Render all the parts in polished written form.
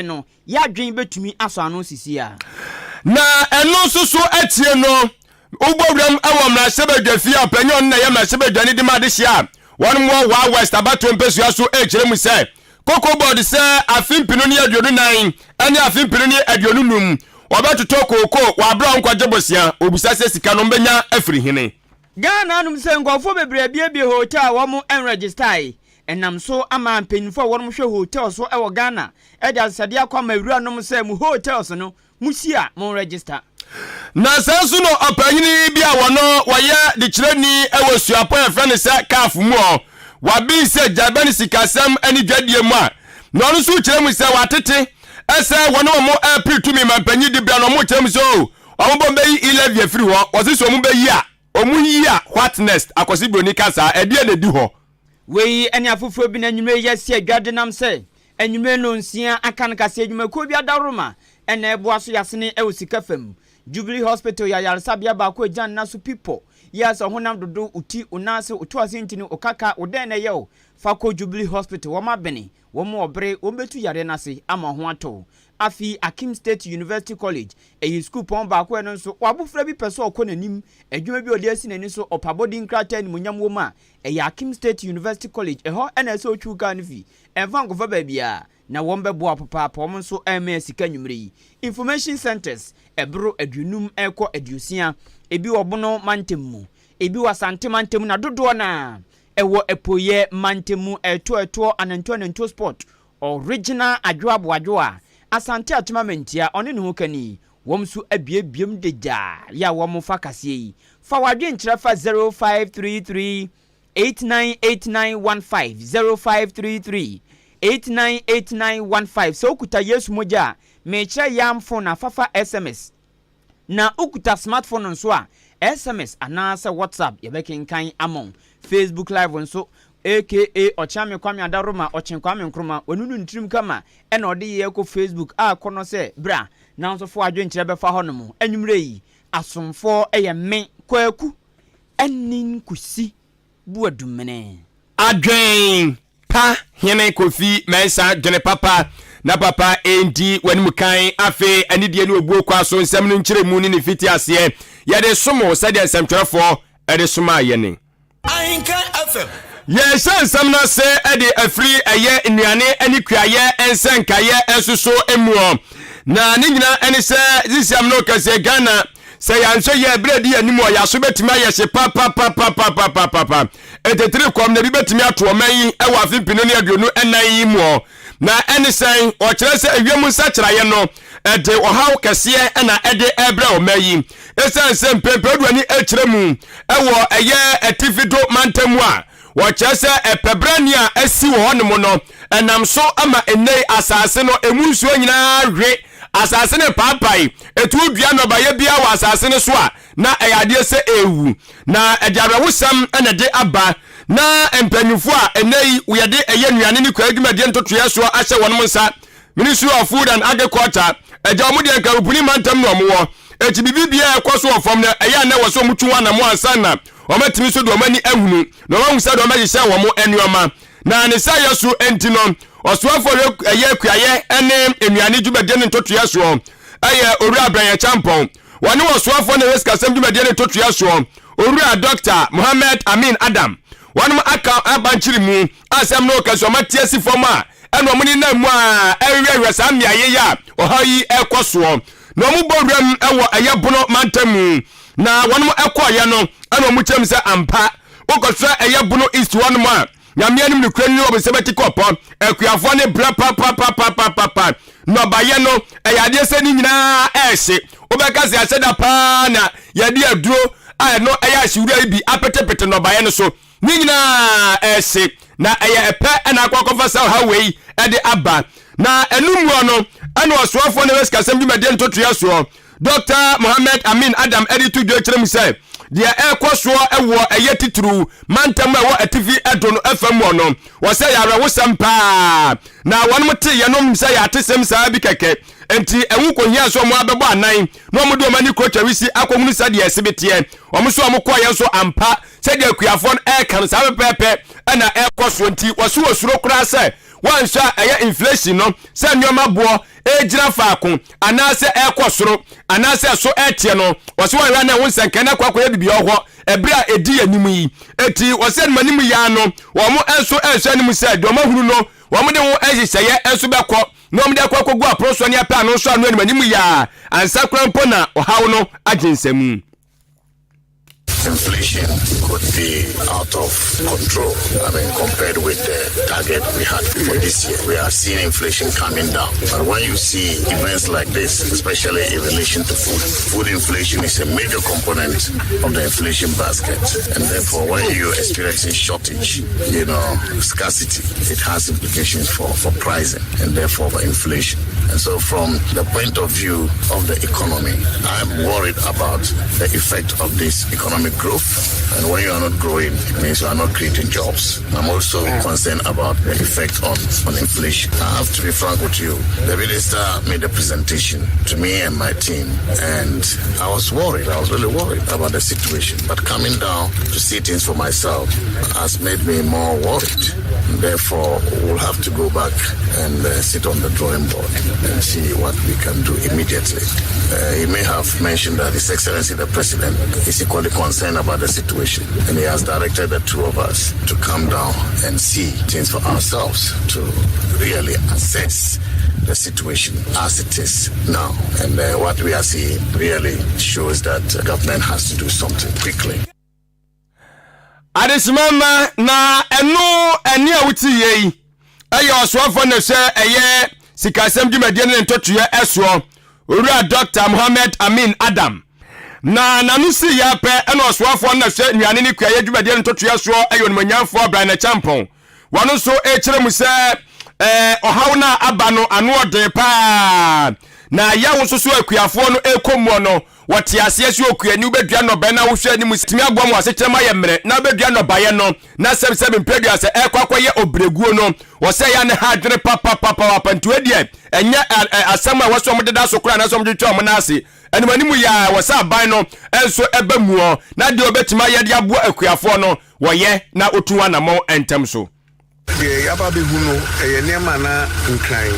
No, y'adwen bɛtumi asɔ ano sisi a. Na ɛno nso so akyire no, wobɔ wuram wɔ mmarahyɛbadwafie a ɔpanyin a ɔno na ɛyɛ mmarahyɛbadwani de ma adehyeɛ a wɔnom wɔ Wa West abatoɔ mpasua so rekyerɛ mu sɛ Cocoa Board sɛ afe 2024 ne afe 2025 wɔbɛtotɔ kooko wɔ aberɛ a wɔnkɔgye bosea. Wɔbisa sɛ sika no wɔbɛnya afiri hene? Ghana anom sɛ nkurɔfoɔ bebree abiebie hotel a wɔn nregistae. Ɛnam so ama mpanyinfoɔ a wɔnom hwɛ hotel so wɔ Ghana de ahyehyɛdeɛ akɔ ama awuranom sɛ mo hotels no mo si a mo nregister. Na saa nso na ɔpanyini bi a wɔno wɔyɛ dekyerɛni wɔ suapɔn a yɛfrɛ no sɛ CAF mu ɔ, waben sɛ gyae ne sikasɛm ne dwadie mu a, na ɔno nso kyerɛ mu sɛ watete sɛ wɔne wɔn repere tumi mampanyin diberɛ no, wɔn kyerɛ mu sɛ o, wɔn bɔ bɛyi e-levy afiri hɔ, wɔse sɛ wɔn bɛyi a, wɔn yi a, what next? Akwasi Broni ka saa, ɛdeɛn na ɛdi hɔ? Wei ne afoforɔ bi na anwummerɛ yi yɛasi adwa denam sɛ anwummerɛ nnɔnsia aka no kaseɛ adwumakuo bi adaworoma na ɛboa so yɛasene wɔ sika fam. Jubilee Hospital yɛ ayaresabea baako a ɛgyina ne nan so pi pɔ yie a sɛ honam dodo wo ti, wo nan ase, wo to ase ntini, wo kaka, wo dɛn na ɛyɛ wo, fa kɔ Jubilee Hospital wɔn abene, wɔn wɔ bere, wɔn bɛtu yareɛ no ase ama wo ho atɔ wo. Afei Akim State University College, ɛyɛ sukuupɔn baako a ɛno nso w'abofra bi pɛ sɛ ɔkɔ n'anim, adwuma bi a ɔde asi n'ani so, ɔpɛ abɔdin nkrataa animuonyam wɔ mu a, Ɛyɛ Akim State University College, ɛhɔ na ɛsɛ sɛ otwiw kar no fi. Ɛmfa nkɔfa baabiara, na wɔbɛboa wo papaapa. Wɔn nso rema sika anwummere yi. Information Centres ɛboro 50 rekɔ 60, ebi wɔ Bono mantam mu, ebi wɔ Asante mantam mu, na dodoɔ no ara ɛwɔ Apueeɛ mantam mu. Ɛtoɔ ɛtoɔ, anantuo anantuo spot, Original Adwoa Boadwoa, Asante Akyem Amantia, ɔne ne ho kani. Wɔn nso abuebue de gyaa yɛ a wɔfa kaseɛ yi. Fa w'adwenkyerɛ fa 0533 898915, 0533 898915. Sɛ wokuta Yesu mogya a, mekyerɛ yam phone a fa fa sms. Na wokuta smartphone nso a, sms anaasɛ WhatsApp yɛbɛkenkan ama wo. Facebook live nso, aka Ɔkyeame Kwame Adaworoma, Ɔkye Kwame Nkrumah, wanunu ne tirim kama ɛna ɔde yɛ kɔ Facebook a kɔ no sɛ bra Nanso fo adwenkyerɛ bɛfa hɔ nom anwummerɛ yi. Asomfoɔ yɛ me, Kwaku Anin Kusi Boadumene. Adwen pa hene Kofi Mensah dwene papa na papa ndi w'anim kan afei anidie ne obuo kwa so nsɛm no nkyerɛmu ne ne mfitiaseɛ yɛde som wo sɛdeɛ nsɛmtwerɛfoɔ de somaa yɛne. Ahenka FM. Yɛrehyɛ nsɛm no ase de afiri ɛyɛ nnuane ne kuayɛ nsɛnkaeɛ nso so muɔ. Na ne nyinaa ne sɛ sisiam no kɛseɛ Ghana sɛ yɛanhwɛ yie a berɛ a ɛdi yɛn anim ɔ yɛaso bɛtumi ayɛ hye papapapapapapapa. Ntetiri kɔm na ebi bɛtumi ato ɔman yi wɔ afe 2024 yi muɔ. Na ɛne sɛn? Ɔkyerɛ sɛ ewiem nsakyeraeɛ no ɛde ɔhaw kɛseɛ na ɛde ɛrebrɛ ɔman yi. Esiane sɛ mpɛn pii ani kyerɛ mu wɔ ɛyɛ atifi do mantam mu a, wɔkyerɛ sɛ ɛpɛbrane a asi wɔ hɔnom no ɛnam so ma nnɛyi asase no emu nsuo nyinaa we, asase no repaapae, ɛtu dua nnɔbaeɛ biara wɔ asase no so a na ɛyɛ adeɛ sɛ ɛrewu. Na ɛde awerɛhosɛm na ɛde aba na mpanyinfoɔ a ɛnnɛ yi wɔde ɛyɛ nnuane ne kwae dwumadie ntotoeɛ soɔ ahyɛ wɔn nsa, Ministry of Food and Agriculture, agya wɔn deɛ nka Rupuni mantam na wɔn wɔ. Eti biribi biara a ɛkɔ so wɔ fam no, ɛyɛ a na ɛwɔ sɛ wɔtu wɔn anamɔ ansa na wɔatumi nso de wɔn ani ahunu na wɔahu sɛdeɛ wɔbɛhyehyɛ wɔn nneɛma. Na ne saayɛ so nti no, ɔsoafoɔ a ɔhwɛ ɛyɛ kuayɛ ne nnuane dwumadie ne ntotoeɛ soɔ ɛyɛ Owura Bryan Acheampong. Wɔne ɔsoafoɔ na ɛhwɛ sikasɛm dwumadie ne ntotoeɛ soɔ, Owura Dɔkta Mohammed Amin Adam. Wɔnom aka aba nkyeremu a asɛm no reka sɛ wɔate asi fam a ɛna wɔn nenam mu a ɛrehwɛhwɛ saa mmeaeɛ yi a ɔhaw yi rekɔ soɔ. Na wɔn bɔ wuram wɔ ɛyɛ Bono mantam mu. Na wɔnom kɔeɛ no ɛna wɔn kyerɛ mu sɛ ampa wokɔhwɛ ɛyɛ Bono East hɔnom a Nyame anim nokorɛ ni wɔn bɛte kɔpɔ akuafoɔ ne brɛ papapapapapa nnɔbaeɛ no ɛyɛ adeɛ sɛ ne nyinaa ɛrehye wobɛka sɛ ahyɛ da paa na yɛde aduro a ɛno ɛyɛ ahyewura yi bi apetepete nnɔbaeɛ no so ne nyinaa ɛrehye na ɛyɛ ɛpɛ ɛna akɔ akɔfa saa ɔhaw wei ɛde aba na ɛno mmuo no ɛna ɔsoafoɔ ne sikasɛm dwumadie ntotoeɛ soɔ Dɔkta Mohammed Amin Adam de to dwa kyerɛ mu sɛ deɛ ɛrekɔ soɔ wɔ ɛyɛ titiriw mantam a ɛwɔ atifi do no fam wɔ no, wɔsɛ yɛ awerɛhosɛm paa na wɔnom te yɛnom sɛ yɛ atesɛm saa bi kɛkɛ nti ɛho kɔhia sɛ wɔn abɛbɔ anan na wɔn de wɔn ani kɔ twawisi akɔhunu sɛdeɛ ɛse bi teɛ. Wɔn nso wɔn kɔɔyɛ nso ampa sɛdeɛ akuafoɔ no ɛreka no saa pɛpɛɛpɛ ɛna ɛrekɔ soɔ nti wɔse wɔsuro koraa sɛ. Woanhwɛ a ɛyɛ inflation no, sɛ nneɛma boɔ ɛregyina faako anaasɛ ɛrekɔ soro anaasɛ ɛso ɛreteɛ no, wɔse woanhwɛ a na ɛho nsɛnkae no akɔ akɔyɛ biribi wɔ hɔ ɛberɛ a ɛdi yɛn anim yi. Enti wɔse animanim yi ara no, wɔn nso rehwɛ anim sɛ deɛ wɔahunu no, wɔde ho nhyehyɛeɛ nso bɛkɔ na wɔde akɔ akɔgu apono soɔ ne apɛ ano nso ano animanim yi ara ansa koraa mpo na ɔhaw no agye nsam. Inflation could be out of control. I mean, compared with the target we had for this year, we are seeing inflation coming down. But when you see events like this, especially in relation to food, food inflation is a major component of the inflation basket. And therefore, when you're experiencing shortage, you know, scarcity, it has implications for, for pricing and therefore for inflation. And so, from the point of view of the economy, I'm worried about the effect of this economic growth. And when you are not growing, it means you are not creating jobs. I'm also concerned about the effect on, on inflation. I have to be frank with you. The minister made a presentation to me and my team, and I was worried. I was really worried about the situation. But coming down to see things for myself has made me more worried. Therefore, we'll have to go back and sit on the drawing board and see what we can do immediately. He may have mentioned that His Excellency the President is equally concerned about the situation, and he has directed the two of us to come down and see things for ourselves to really assess the situation as it is now. And what we are seeing really shows that the government has to do something quickly. Adesima mma na ɛno ɛne a wote yie yi ɛyɛ ɔsoafoɔ na ɛhwɛ ɛyɛ sikasɛm dwumadie ne ne ntotoeɛ ɛsoɔ owura Dr. Mohammed Amin Adam na n'ano si yɛ pɛ ɛna ɔsoafoɔ na ɛhwɛ nnuane ne kuayɛ dwumadie ne ntotoeɛ soɔ ɛyɛ onimonyamfoɔ Bryan Acheampong wɔn nso ɛkyerɛ mu sɛ ɛɛ ɔhaw no a aba no ano ɔden paa na yawo nso so akuafoɔ no ɛkɔ muɔ no wɔte aseɛ sɛ okuani wobɛdua nnɔbaeɛ na wohwɛ anim tumi aboa mu asekyerɛ ma yɛ mmerɛ na wobɛdua nnɔbaeɛ no na sɛbsɛb mprɛdua sɛ ɛkɔ akɔyɛ obrɛguo no wɔsɛ yɛ ne ha adwene papapapapa. Nti deɛ ɛnyɛ asɛm a ɛwɔ sɛ ɔmo deda so koraa anaasɛ ɔmo twitwa ɔmo nan ase anim anim yɛ a wɔ sɛ aban no nso ɛbɛ muɔ na deɛ ɔbɛtumi ayɛ de aboa akuafoɔ no wɔyɛ na otu anammɔn ntɛm so. Deɛ yaba bɛhu no ɛyɛ nneɛma na Nkran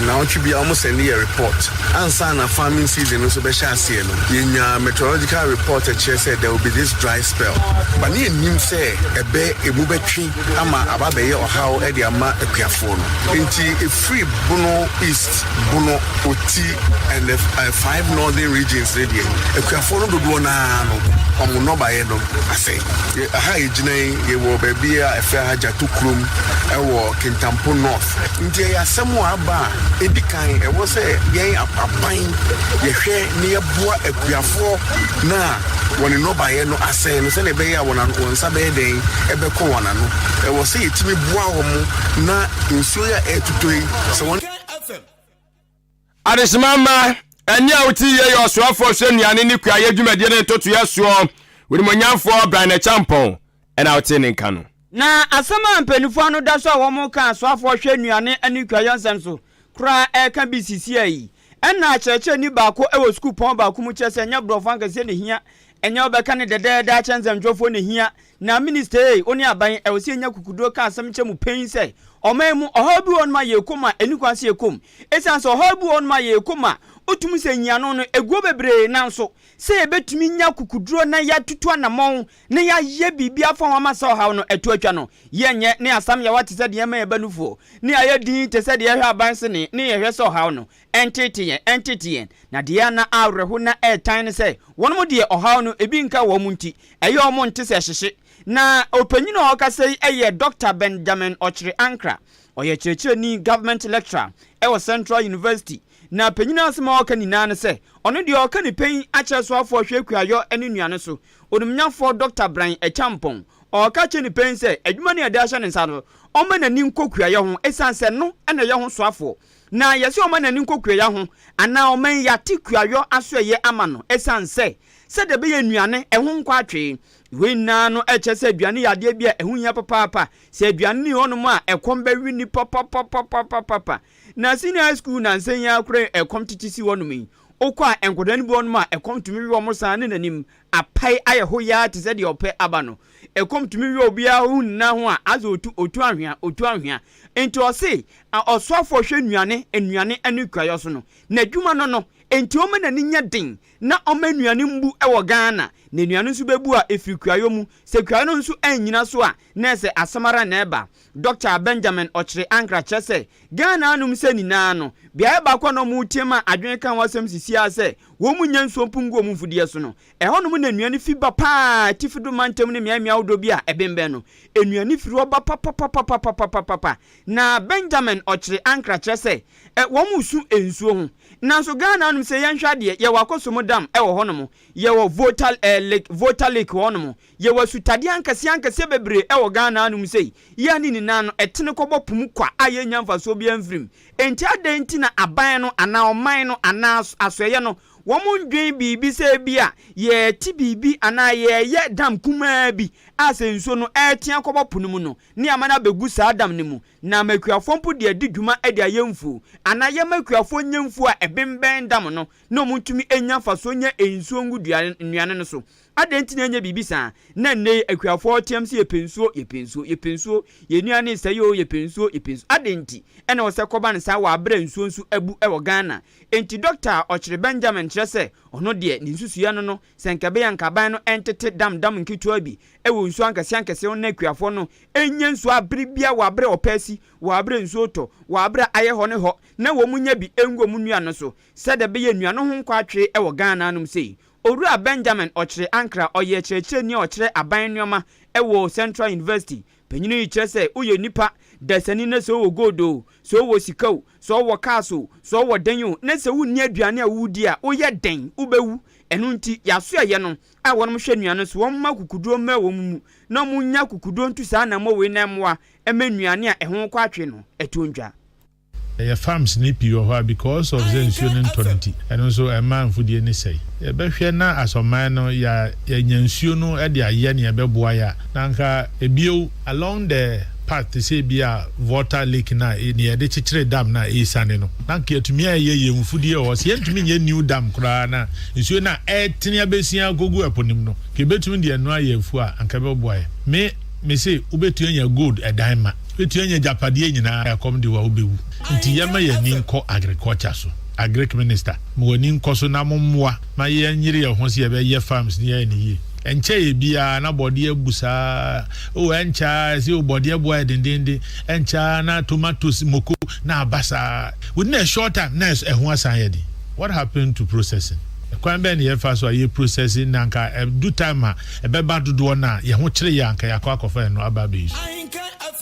naawɔtwe bi a wɔn send yɛ report ansa na farming season no nso bɛhyɛ aseɛ no, yɛnya meteorological report ɛkyerɛ sɛ there will be this dry spell, but ne yɛnim sɛ ɛbɛ emu bɛtwe ama aba bɛyɛ ɔhaw ɛde ama akuafoɔ no. Nti efiri Bono East, Bono, Oti and the five northern regions ne deɛ, akuafoɔ no dodoɔ naa no ɔmo nnɔbaeɛ no asɛe. Aha yɛgyina yi, yɛwɔ baabi a ɛfrɛ ha Gyato kurom ɛwɔ Kintampo North. Nti ɛyɛ asɛm a aba a ɛdi kan ɛwɔ sɛ yɛn aban yɛhwɛ ne yɛboa akuafoɔ na wɔn nnɔbaeɛ no asɛe no sɛdeɛ ɛbɛyɛ a wɔn ano wɔn nsa bɛyɛ dɛn ɛbɛkɔ wɔn ano. Ɛwɔ sɛ yɛtumi boa wɔn na nsuo yi a ɛretotɔ yi sɛ wɔn Adesima mma ɛne a wote yie yɛ ɔsoafoɔ hwɛ nnuane ne kuayɛ dwumadie ne ntotoeɛ soɔ onimonyamfoɔ Bryan Acheampong ɛna wote ne nka no. Na asɛm a mpanimfoɔ ano da so a wɔka asoafoɔ hwɛ nnuane ne kuayɔ nsɛm so koraa ɛreka bi sisi yi, ɛna akyerɛkyerɛni baako wɔ sukuupɔn baako mu kyerɛ sɛ ɛnyɛ borɔfo ankɛseɛ na ehia, ɛnyɛ wobɛka ne dɛdɛɛdɛ akyerɛ nsɛmtwerɛfoɔ na ehia. Na minista ei, wo ne aban, ɛwɔ sɛ yɛnya kukuduro ka asɛm kyerɛ mo panyin sɛ ɔman mu ɔhaw bi wɔ hɔnom a yɛrekɔ mu a ɛnni kwan sɛ yɛkɔ mu. Ɛsiane sɛ ɔhaw bi wɔ hɔnom a yɛrekɔ mu a wotumi sɛ nyiano no ɛguo bebree, nanso sɛ yɛbɛtumi nya kukuduro na yɛatutu anammɔn na yɛayɛ biribi afa ho ama sɛ ɔhaw no ɛto atwa no, yɛnyɛ ne asam yɛwa te sɛ deɛ ɛma yɛba nufoɔ ne ayɛ din te sɛ deɛ ɛhwɛ aban sene ne yɛhwɛ sɛ ɔhaw no ɛntete yɛn, ɛntete yɛn. Na deɛ na awerɛho na ɛretan ne sɛ wɔn deɛ ɔhaw no ebi nka wɔn nti ɛyɛ wɔn nte sɛ hyehye. Na ɔpanyin a ɔkasa yi yɛ Dr. Benjamin Ɔkyere Ankra. Ɔyɛ kyerɛkyerɛni, government lecturer, ɛwɔ Central University. Na panyin asɛm a ɔka nyinaa ne sɛ ɔno deɛ ɔka ne pɛn akyerɛ soafoɔ hwɛ kuayɔ ne nnuane so onimnyafoɔ Dr. Bryan Acheampong. Ɔka kyerɛ ne pɛn sɛ adwuma no yɛde ahyɛ ne nsa no, ɔma n'ani nkɔ kuayɔ ho ɛsiane sɛ no ɛna ɛyɛ ho soafoɔ. Na yɛsɛ ɔma n'ani nkɔ kuayɔ ho anaa ɔman yɛate kuayɔ aso ɛyɛ ama no ɛsiane sɛ sɛdeɛ ɛbɛyɛ nnuane ɛho nkɔ atwee. Wei nyinaa no ɛkyerɛ sɛ aduane yɛ adeɛ bi a ɛho hia papaapa. Sɛ aduane ni hɔnom a, ɛkɔm bɛwe nipa papapapapapa. Na senior high school nansa yi ara koraa ɛkɔm tete si hɔnom yi. Wokɔ a nkwadaa no bi wɔ hɔnom a ɛkɔm tumi we wɔn saa ne n'anim apae ayɛ hoyaa te sɛ deɛ ɔpɛ aba no. Ɛkɔm tumi we obiara ho nyinaa ho a asɛ ɔtu ɔtu anhwea ɔtu anhwea. Nti ɔse ɔsoafoɔ hwɛ nnuane nnuane ne kuayɔ so no n'adwuma no no nti ɔma n'ani nyɛ den na ɔma nnuane mbu wɔ Ghana na nnuane nso bɛbu a ɛfiri kuayɔ mu. Sɛ kuayɔ no nso annyina so a na ɛsɛ asɛm ara na ɛba. Dɔkta Benjamin Ɔkyere Ankrah kyerɛ sɛ Ghana anom sɛ nyinaa no, beaeɛ baako a na wɔreteam a adwene ka ho asɛm sisi ara sɛ wɔn nnya nsuo mpo ngu wɔn mfudeɛ so no, ɛhɔnom na nnuane fi ba pa ara, Atifi do mantam ne mmeae-mmeae ahodoɔ bi a ɛbembɛn no, nnuane firi hɔ ba papapapapapapapa. Na Benjamin Ɔkyere Ankrah kyerɛ sɛ ɛ, wɔresu nsuo ho. Nanso Ghana anom sɛ yɛnhwɛ adeɛ, yɛwɔ Akosombo Dam wɔ hɔnom, yɛwɔ Volta, ɛ, Lake, Volta Lake wɔ hɔnom, Yɛwɔ asutadeɛ ankɛseɛ ankɛseɛ bebree wɔ Ghana hanom sei, yɛ a ne nyinaa no ɛtene kɔbɔ po mu kwa a yɛnnya mfasoɔ biara mfiri mu. Enti adɛn nti na aban no anaa ɔman no anaa asoɛeɛ no wɔn ndwen biribi sɛ ebia yɛrete biribi anaa yɛreyɛ dam kumaa bi a sɛ nsuo no ɛretea kɔbɔ po no mu no ne ama no abɛgu saa dam no mu na ama akuafoɔ mpo de adi dwuma de ayɛ mfuo anaa yɛma akuafoɔ nyɛ mfuo a ɛbembɛn dam no na wɔntumi nnya mfasoɔ nya nsuo ngu dua nnuane no so. Adɛn nti na yɛnyɛ biribi saa? Na nnɛ yi akuafoɔ reteam sɛ yɛpɛ nsuo, yɛpɛ nsuo, yɛpɛ nsuo, yɛn nnuane resɛe oo, yɛpɛ nsuo, yɛpɛ nsuo. Adɛn nti na ɛwɔ sɛ ɛkɔba no saa wɔ aberɛ a nsuo nso abu wɔ Ghana? Enti Dɔkta Ɔkyere Benjamin kyerɛ sɛ ɔno deɛ ne nsusuiɛ no no, sɛ anka ɛbɛyɛ a anka aban no ntete dam dam nketewa bi wɔ nsuo ankɛseɛ ankɛseɛ ho na akuafoɔ no nnya nsuo abere biara wɔ aberɛ a ɔpɛ asi, wɔ aberɛ a nsuo retɔ, wɔ aberɛ a ayɛ hɔ ne hɔ na wɔn nya bi ngu wɔn nnuane no so sɛdeɛ ɛbɛyɛ nnuane ho nkɔ atwee wɔ Ghana anom sei. Owura Benjamin Ɔkyere Ankrah, ɔyɛ kyerɛkyerɛni a ɔkyerɛ aban nnoɔma wɔ Central University. Panyin yi kyerɛ sɛ woyɛ nipa dasani na sɛ wowɔ gold o, sɛ wowɔ sika o, sɛ wowɔ cars o, sɛ wowɔ dan o, na sɛ wonni aduane a wodi a, woyɛ dɛn? Wobɛwu. Ɛno nti, yɛasoɛeɛ no a wɔnom hwɛ nnuane so, wɔmma akukuduro mmra wɔn mu na wɔnnya akukuduro ntu saa anammɔ wei na ɛmmoa mma nnuane a ɛho kɔ atwe no ɛtoɔ ntwa. Ɛyɛ farms no pii wɔ hɔ a because of sɛ nsuo no ntɔ no nti ɛno nso ɛma mfudie no sɛe. Yɛbɛhwɛ na as ɔman no yɛ yɛanya nsuo no de ayɛ nea ɛbɛboa yɛ a na anka ebio along the path te sɛ ebi a Volta lake no a nea yɛde kyekyere dam no a ɛresiane no na anka yɛatumi ayɛ yɛn mfudie wɔ hɔ. Sɛ yɛntumi nyɛ new dam koraa no a nsuo no a ɛretene abɛsia akɔgu ɛpo no mu no nka yɛbɛtumi de ɛno ayɛ afuo a anka ɛbɛboa yɛn. Me mese wobɛtumi anya gold ɛdan ma. Wobɛtumi anya agyapadeɛ nyinaa, ɛkɔm de wo a wobɛwu. Nti yɛmma yɛn ani nkɔ agriculture so. Agric minister, ma w'ani nkɔ so na mommoa ma yɛnyere yɛn ho sɛ yɛbɛyɛ farms no yɛayɛ no yie. Ɛnkyɛeɛ biara na bɔdeɛ abu saa, oh ɛnkyɛ ara ɛsɛ oh bɔdeɛ bo ayɛ dendeenden, ɛnkyɛ ara na tomatoes, moko na aba saa. Within a short time na ɛho asan ayɛ den. What happened to processing? Ɛkwan bɛn na yɛfa so a yɛ process na anka ɛdu time a ɛbɛba dodoɔ no a yɛn ho kyere yɛn a anka yɛakɔ akɔfa ɛno aba abɛyi so.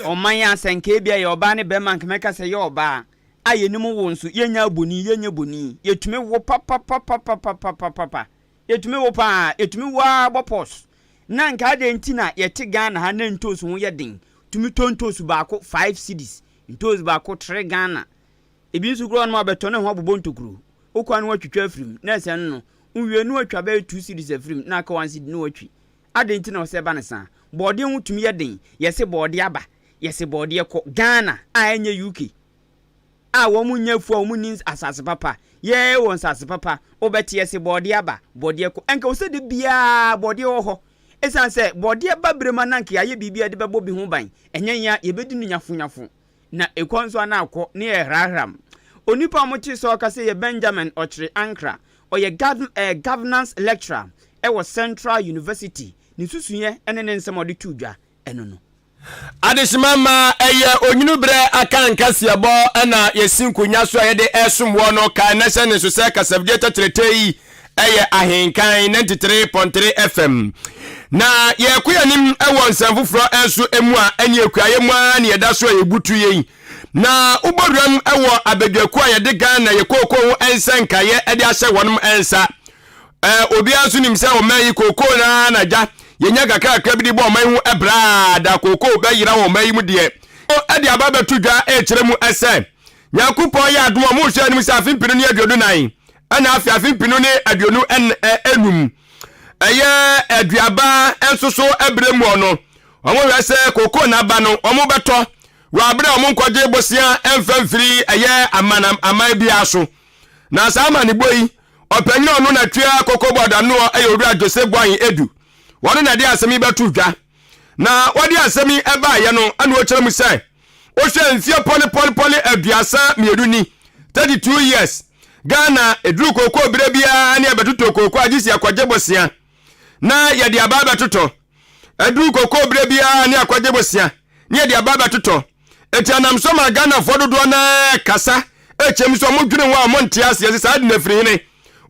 Ɔman a sɛ nka ebia yɛ ɔbaa ne bɛrima nka mɛka sɛ yɛ ɔbaa a yɛnim wo nso yɛnyɛ aboni yɛnyɛ boni yɛtumi wo papapapapapapapa yɛtumi wo paa yɛtumi wo ara bɔ pɔs na nka adɛn nti na yɛte Ghana ha na ntoos ho yɛ den tumi tɔ ntoos baako 5 cedis ntoos baako 3 Ghana ebi nso koraa no abɛtɔ ne ho abobɔ ntokuro wokɔ a na watwitwa afiri mu na ɛsɛ no no wowie na watwa bɛyɛ 2 cedis afiri mu na aka 1 cedi na watwi Adɛn nti na ɔsɛ ɛba no saa? Bɔɔdeɛ ho tumi yɛ den, yɛse bɔɔdeɛ aba, yɛse bɔɔdeɛ kɔ. Ghana a ɛnyɛ UK a wɔn nnya afuo a wɔn nni asase papa, yɛɛ wɔ nsase papa, wobɛte yɛse bɔɔdeɛ aba, bɔɔdeɛ kɔ. Ɛnka wɔ sɛ da biara bɔɔdeɛ wɔ hɔ. Ɛsiane sɛ bɔɔdeɛ ba berɛ mu a na anka yɛayɛ biribi a yɛde bɛbɔ bi ho ban, ɛnyɛ yɛn a yɛbɛdi no nyafonyafo. Na ekɔ nso a na akɔ ne yɛ hramhram. Onipa a wɔtee sɛ ɔrekasa yi yɛ Benjamin Ɔkyere Ankrah. Ɔyɛ gov eh, Governance Lecturer wɔ Central University. Ne nsusuiɛ ne ne nsɛm a ɔde too dwa ɛno no. Adehyema ma ɛyɛ onyini berɛ aka nkaseɛbɔ na yɛsi nkonya so a yɛde ɛresom woɔ no kae na hyɛ ne nso sɛ kasafidie tɛtrɛtɛ yi ɛyɛ Ahenkan 93.3 FM. Na yɛkɔ yɛn anim wɔ nsɛm foforɔ nso mu a ɛne akuayɛ mu ara ne yɛda so a yɛbutu yɛn. Na wobɔ wuram wɔ abadwakuo a yɛde Ghana yɛ kookoo ho nsɛnkaeɛ de ahyɛ wɔn nsa. Obiara nso nim sɛ ɔman yi kookoo no ara na gya yɛnya kakrakra bi de bɔ ɔman ho braa da kookoo bɛyera wɔ ɔman yi mu deɛ. Ɛde aba bɛto dwa ɛrekyerɛ mu sɛ Nyankopɔn yɛ adom a wɔhwɛ anim sɛ afe 2024 ɛna afe afe 2025 ɛyɛ aduaba nso so ɛberɛ mu no wɔn hwɛ sɛ koko n'aba no wɔn bɛtɔ wɔ abere a wɔn nkɔgye bosea ɛmfa mfiri ɛyɛ aman aman biara so na saa amanebɔ yi. Ɔpanyin a ɔno na tua Cocoa Board anoɔ yɛ Owura Joseph Boahen Adu. Wɔno na ɛde asɛm yi bɛto dwa. Na wɔde asɛm yi baeɛ no na ɔkyerɛ mu sɛ, wohwɛ mfeɛ pɔlepɔlepɔle 32 ni, 32 years, Ghana ɛduru kookoo berɛ biara ne yɛbɛtotɔ kookoo a gye sɛ yɛkɔgye bosea na yɛde aba abɛtotɔ. Ɛduru kookoo berɛ biara ne akɔgye bosea ne yɛde aba abɛtotɔ. Enti ɛnam so ma Ghanafoɔ dodoɔ no ara kasa kyɛm sɛ wɔn dwene ho a wɔn nte aseɛ sɛ saa de no afiri hene.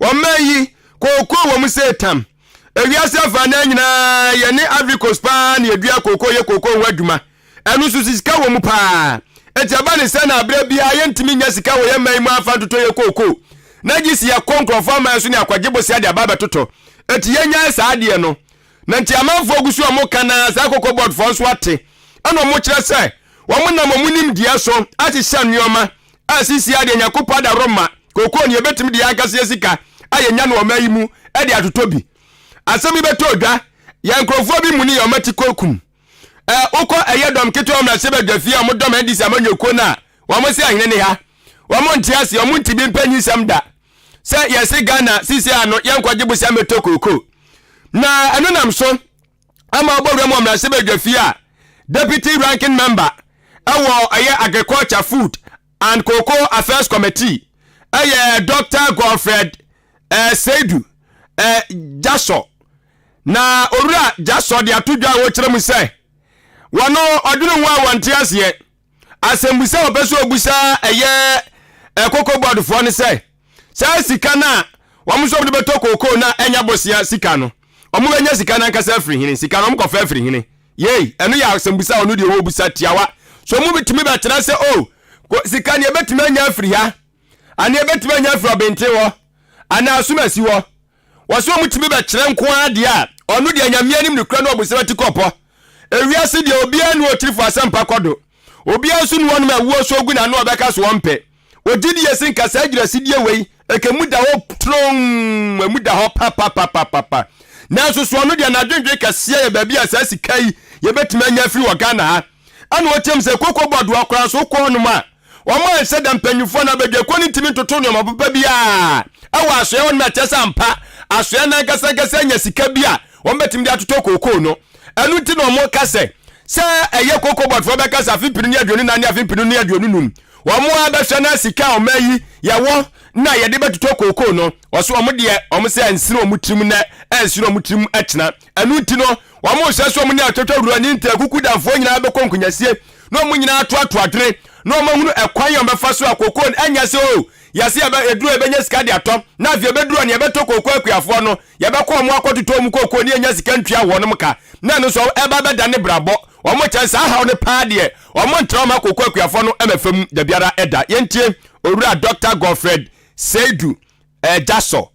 Ɔman yi, kookoo wɔ mu sɛ tam. Ewiase afanan nyinaa yɛne Ivory Coast paa na yɛdua kookoo yɛ kookoo ho adwuma. Ɛno nso sika wɔ mu paa. Enti ɛba ne sɛ na berɛ biara yɛntumi nnya sika wɔ yɛn man yi mu amfa ntotɔ yɛ kookoo. Na gye sɛ yɛkɔ nkurɔfoɔ aman so ne akɔgye bosea de aba abɛtotɔ. Enti yɛnnyae saa adeɛ no. Na nti amanfoɔ gu so a wɔka na saa Cocoa Board foɔ nso ate. Ɛna wɔkyerɛ sɛ wɔn nam wɔn nimdeɛ so ahyehyɛ nnoɔma a sisi adeɛ Nyankopɔn adaworoma kookoo no yɛbɛtumi de yɛn ankasa yɛ sika a yɛnya no ɔman yi mu de atotɔ bi. Asɛm yi bɛtɔ dwa, yɛn nkurɔfoɔ bi muni yɛn wɔn ati kɔ kum. Ɛ wokɔ ɛyɛ dɔm ketewa mmarahyɛbadwa fie a wɔn dɔm NDC amanyɔkuo no a wɔn se ahene ne ha. Wɔn nte aseɛ, wɔn nte bi mpɛ nyinsɛm da. Sɛ yɛse Ghana sisi ano yɛnkɔgye bosea mmɛtɔ kookoo. Na ɛno nam so ama ɔbɔ wura mu wɔ mmarahyɛbadwa fie a deputy ranking member ɛwɔ ɛyɛ agriculture food and cocoa affairs committee ɛyɛ Dr. Godfred eh, Seidu eh, Jaso na owura Jaso de ato dwa a wɔkyerɛ mu sɛ wɔno ɔdwene ho a wɔnte aseɛ Asɛmbusa a wɔpɛ sɛ wɔbusa ɛyɛ cocoa board foɔ no sɛ, saa sika no a wɔn nso wɔde bɛtɔ kookoo no a ɛnyɛ bosea sika no, wɔn bɛnya sika no ankasa afiri hene? Sika no wɔn kɔfa afiri hene? Yei, ɛno yɛ asɛmbusa a ɔno deɛ wɔbusa tiawa. So wɔn bɛtumi bɛkyerɛ sɛ, o, oh, sika no yɛbɛtumi anya afiri ha, anaa yɛbɛtumi anya afiri ɔbenten hɔ, anaa asomasi hɔ? Wɔse wɔn tumi bɛkyerɛ nko ara deɛ a, ɔno deɛ Nyame anim nokorɛ ne ɔbonsam atikɔpɔ. Ewiase deɛ obiara nni hɔ ɔkyirifo asɛmpa kɔ do. Obiara nso nni hɔnom a ɛwoɔ so gu n'ano a ɔbɛka so ɔmpɛ. Ɔgye die se nka saa agyinasidie wei ɛka emu da hɔ tronn, emu da hɔ papapapapa. Nanso so ɔno deɛ n'adwendwen kɛseɛ yɛ baabi a saa sika yi yɛbɛtumi anya afiri wɔ Ghana ha. Ɛna ɔteam sɛ Koko Bɔdoa koraa nso wokɔ hɔnom a, Wɔn a ɛnsɛ da mpanyimfoɔ anaa abadwakuo no ntumi ntoto nneɛma papa biara wɔ asoɛeɛ hɔ nom a ɛkyerɛ sɛ ampa asoɛeɛ no ankasa ankasa anya sika bi a wɔbɛtumi de atotɔ kookoo no. Ɛno nti na wɔka sɛ, sɛ ɛyɛ Cocoa Board foɔ bɛka sɛ afe mpenu ne 24 ne afe mpenu ne 25 wɔn ara bɛhwɛ na sika a ɔman yi yɛwɔ na yɛde bɛtotɔ kookoo no, wɔso wɔn deɛ wɔn sɛ ɛnsene wɔn tirim nnɛ, ɛnsene wɔn tirim kyena. Ɛno nti no wɔn rehyɛ sɛ wɔn ne atwatwa wura ne ntakukudanfoɔ nyinaa bɛkɔ nkonyasie na wɔn nyinaa atoato adwene na wɔahunu ɛkwan a wɔbɛfa so a kookoo no ɛnyɛ sɛ o yɛse yɛbɛ ɛduru a yɛbɛnya sika de atɔ na afei ɛbɛduru a nea yɛbɛtɔ kookoo akuafoɔ no yɛbɛkɔ wɔn akɔtotɔ wɔn kookoo ne yɛnya sika ntua wɔnom ka na ɛno nso ɛba bɛda ne brabɔ wɔn kyɛn saa haw no paa deɛ wɔn ntra wɔn akookoo akuafoɔ no ɛmɛfa mu dabiara ɛda yɛntie owura Dr. Godfred Seidu Ɛgyasɔ.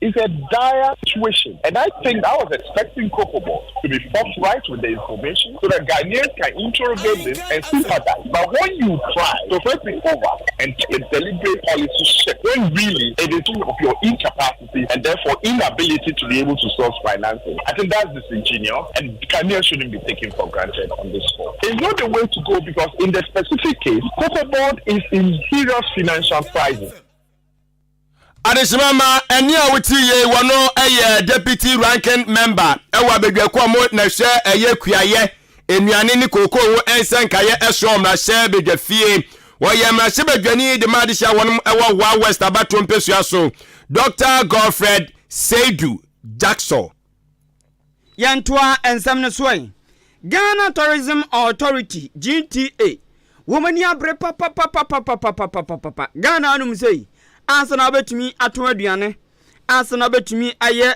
It's a dire situation and I think I was expecting Cocobod to be forthright with the information so that Ghanaians can interrogate this and sympathize. But when you try to flip it over and take a deliberate policy shift, when really it is of your incapacity and therefore inability to be able to source financing, I think that's disingenuous and Ghanaians shouldn't be taken for granted on this score. It's not the way to go because in the specific case, Cocobod is in serious financial crisis. Adehyema ma ɛne a wote yei wɔ no yɛ Deputy Ranking Member wɔ abadwakuo a mo na hwɛ ɛyɛ kuayɛ, nnuane ne kookoo ho nsɛnkaeɛ ɛsoɔ mmarahyɛ badwa fie. Wɔyɛ mmarahyɛ badwani de ma adehyɛ a wɔnom ɛwɔ Wa West abatoɔ mpesua so, Dr. Godfred Seidu Jackson. Yɛntoa nsɛm no so ɛ. Ghana Tourism Authority, GTA, wɔn ani abere papapapapapapapapa. Ghana anom sei, ansa na wobɛtumi atɔn aduane, ansa na wobɛtumi ayɛ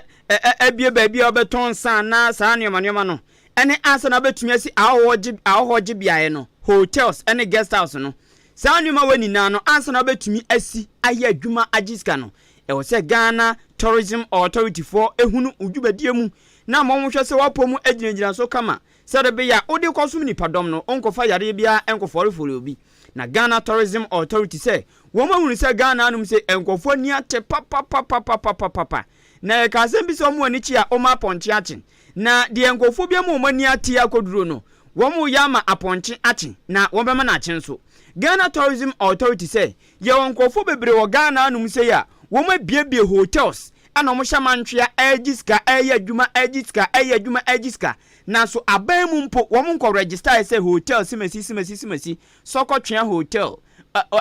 abie baabi a wobɛtɔn nsa anaa saa nneɛma nneɛma no, ɛne ansa na wobɛtumi asi ahɔhoɔ gye beaeɛ no, hotels ne guest house no. Saa nneɛma wei nyinaa no, ansa na wobɛtumi asi ayɛ adwuma agye sika no, Ɛwɔ sɛ Ghana Tourism Authority foɔ hunu wo dwumadie mu na ama wɔhwɛ sɛ w'apɔ mu agyinagyina so kama sɛdeɛ ɛbɛyɛ a wode kɔsom nnipadɔm no wonkɔfa yareɛ biara nkɔfɔrefɔre obi. Na Ghana Tourism Authority sɛ wɔn ahunu sɛ Ghana anom sei nkurɔfoɔ ani ate papapapapapapapa na yɛka asɛm bi sɛ wɔn ani kye a wɔma apɔnkye akye na deɛ nkurɔfoɔ bi ama wɔn ani ate akɔduro no wɔn reyɛ ama apɔnkye akye na wɔbɛma no akye nso. Ghana Tourism Authority sɛ Yɛwɔ nkurɔfoɔ bebree wɔ Ghana anom sei a, Wɔn abiebie hotels ɛna wɔn hyɛ mantwea ɛregye sika, ɛreyɛ adwuma, ɛregye sika, ɛreyɛ adwuma, ɛregye sika. Nanso aban mu mpo wɔn nkɔ register sɛ hotel simasi simasi simasi, Sɔkɔtwea Hotel,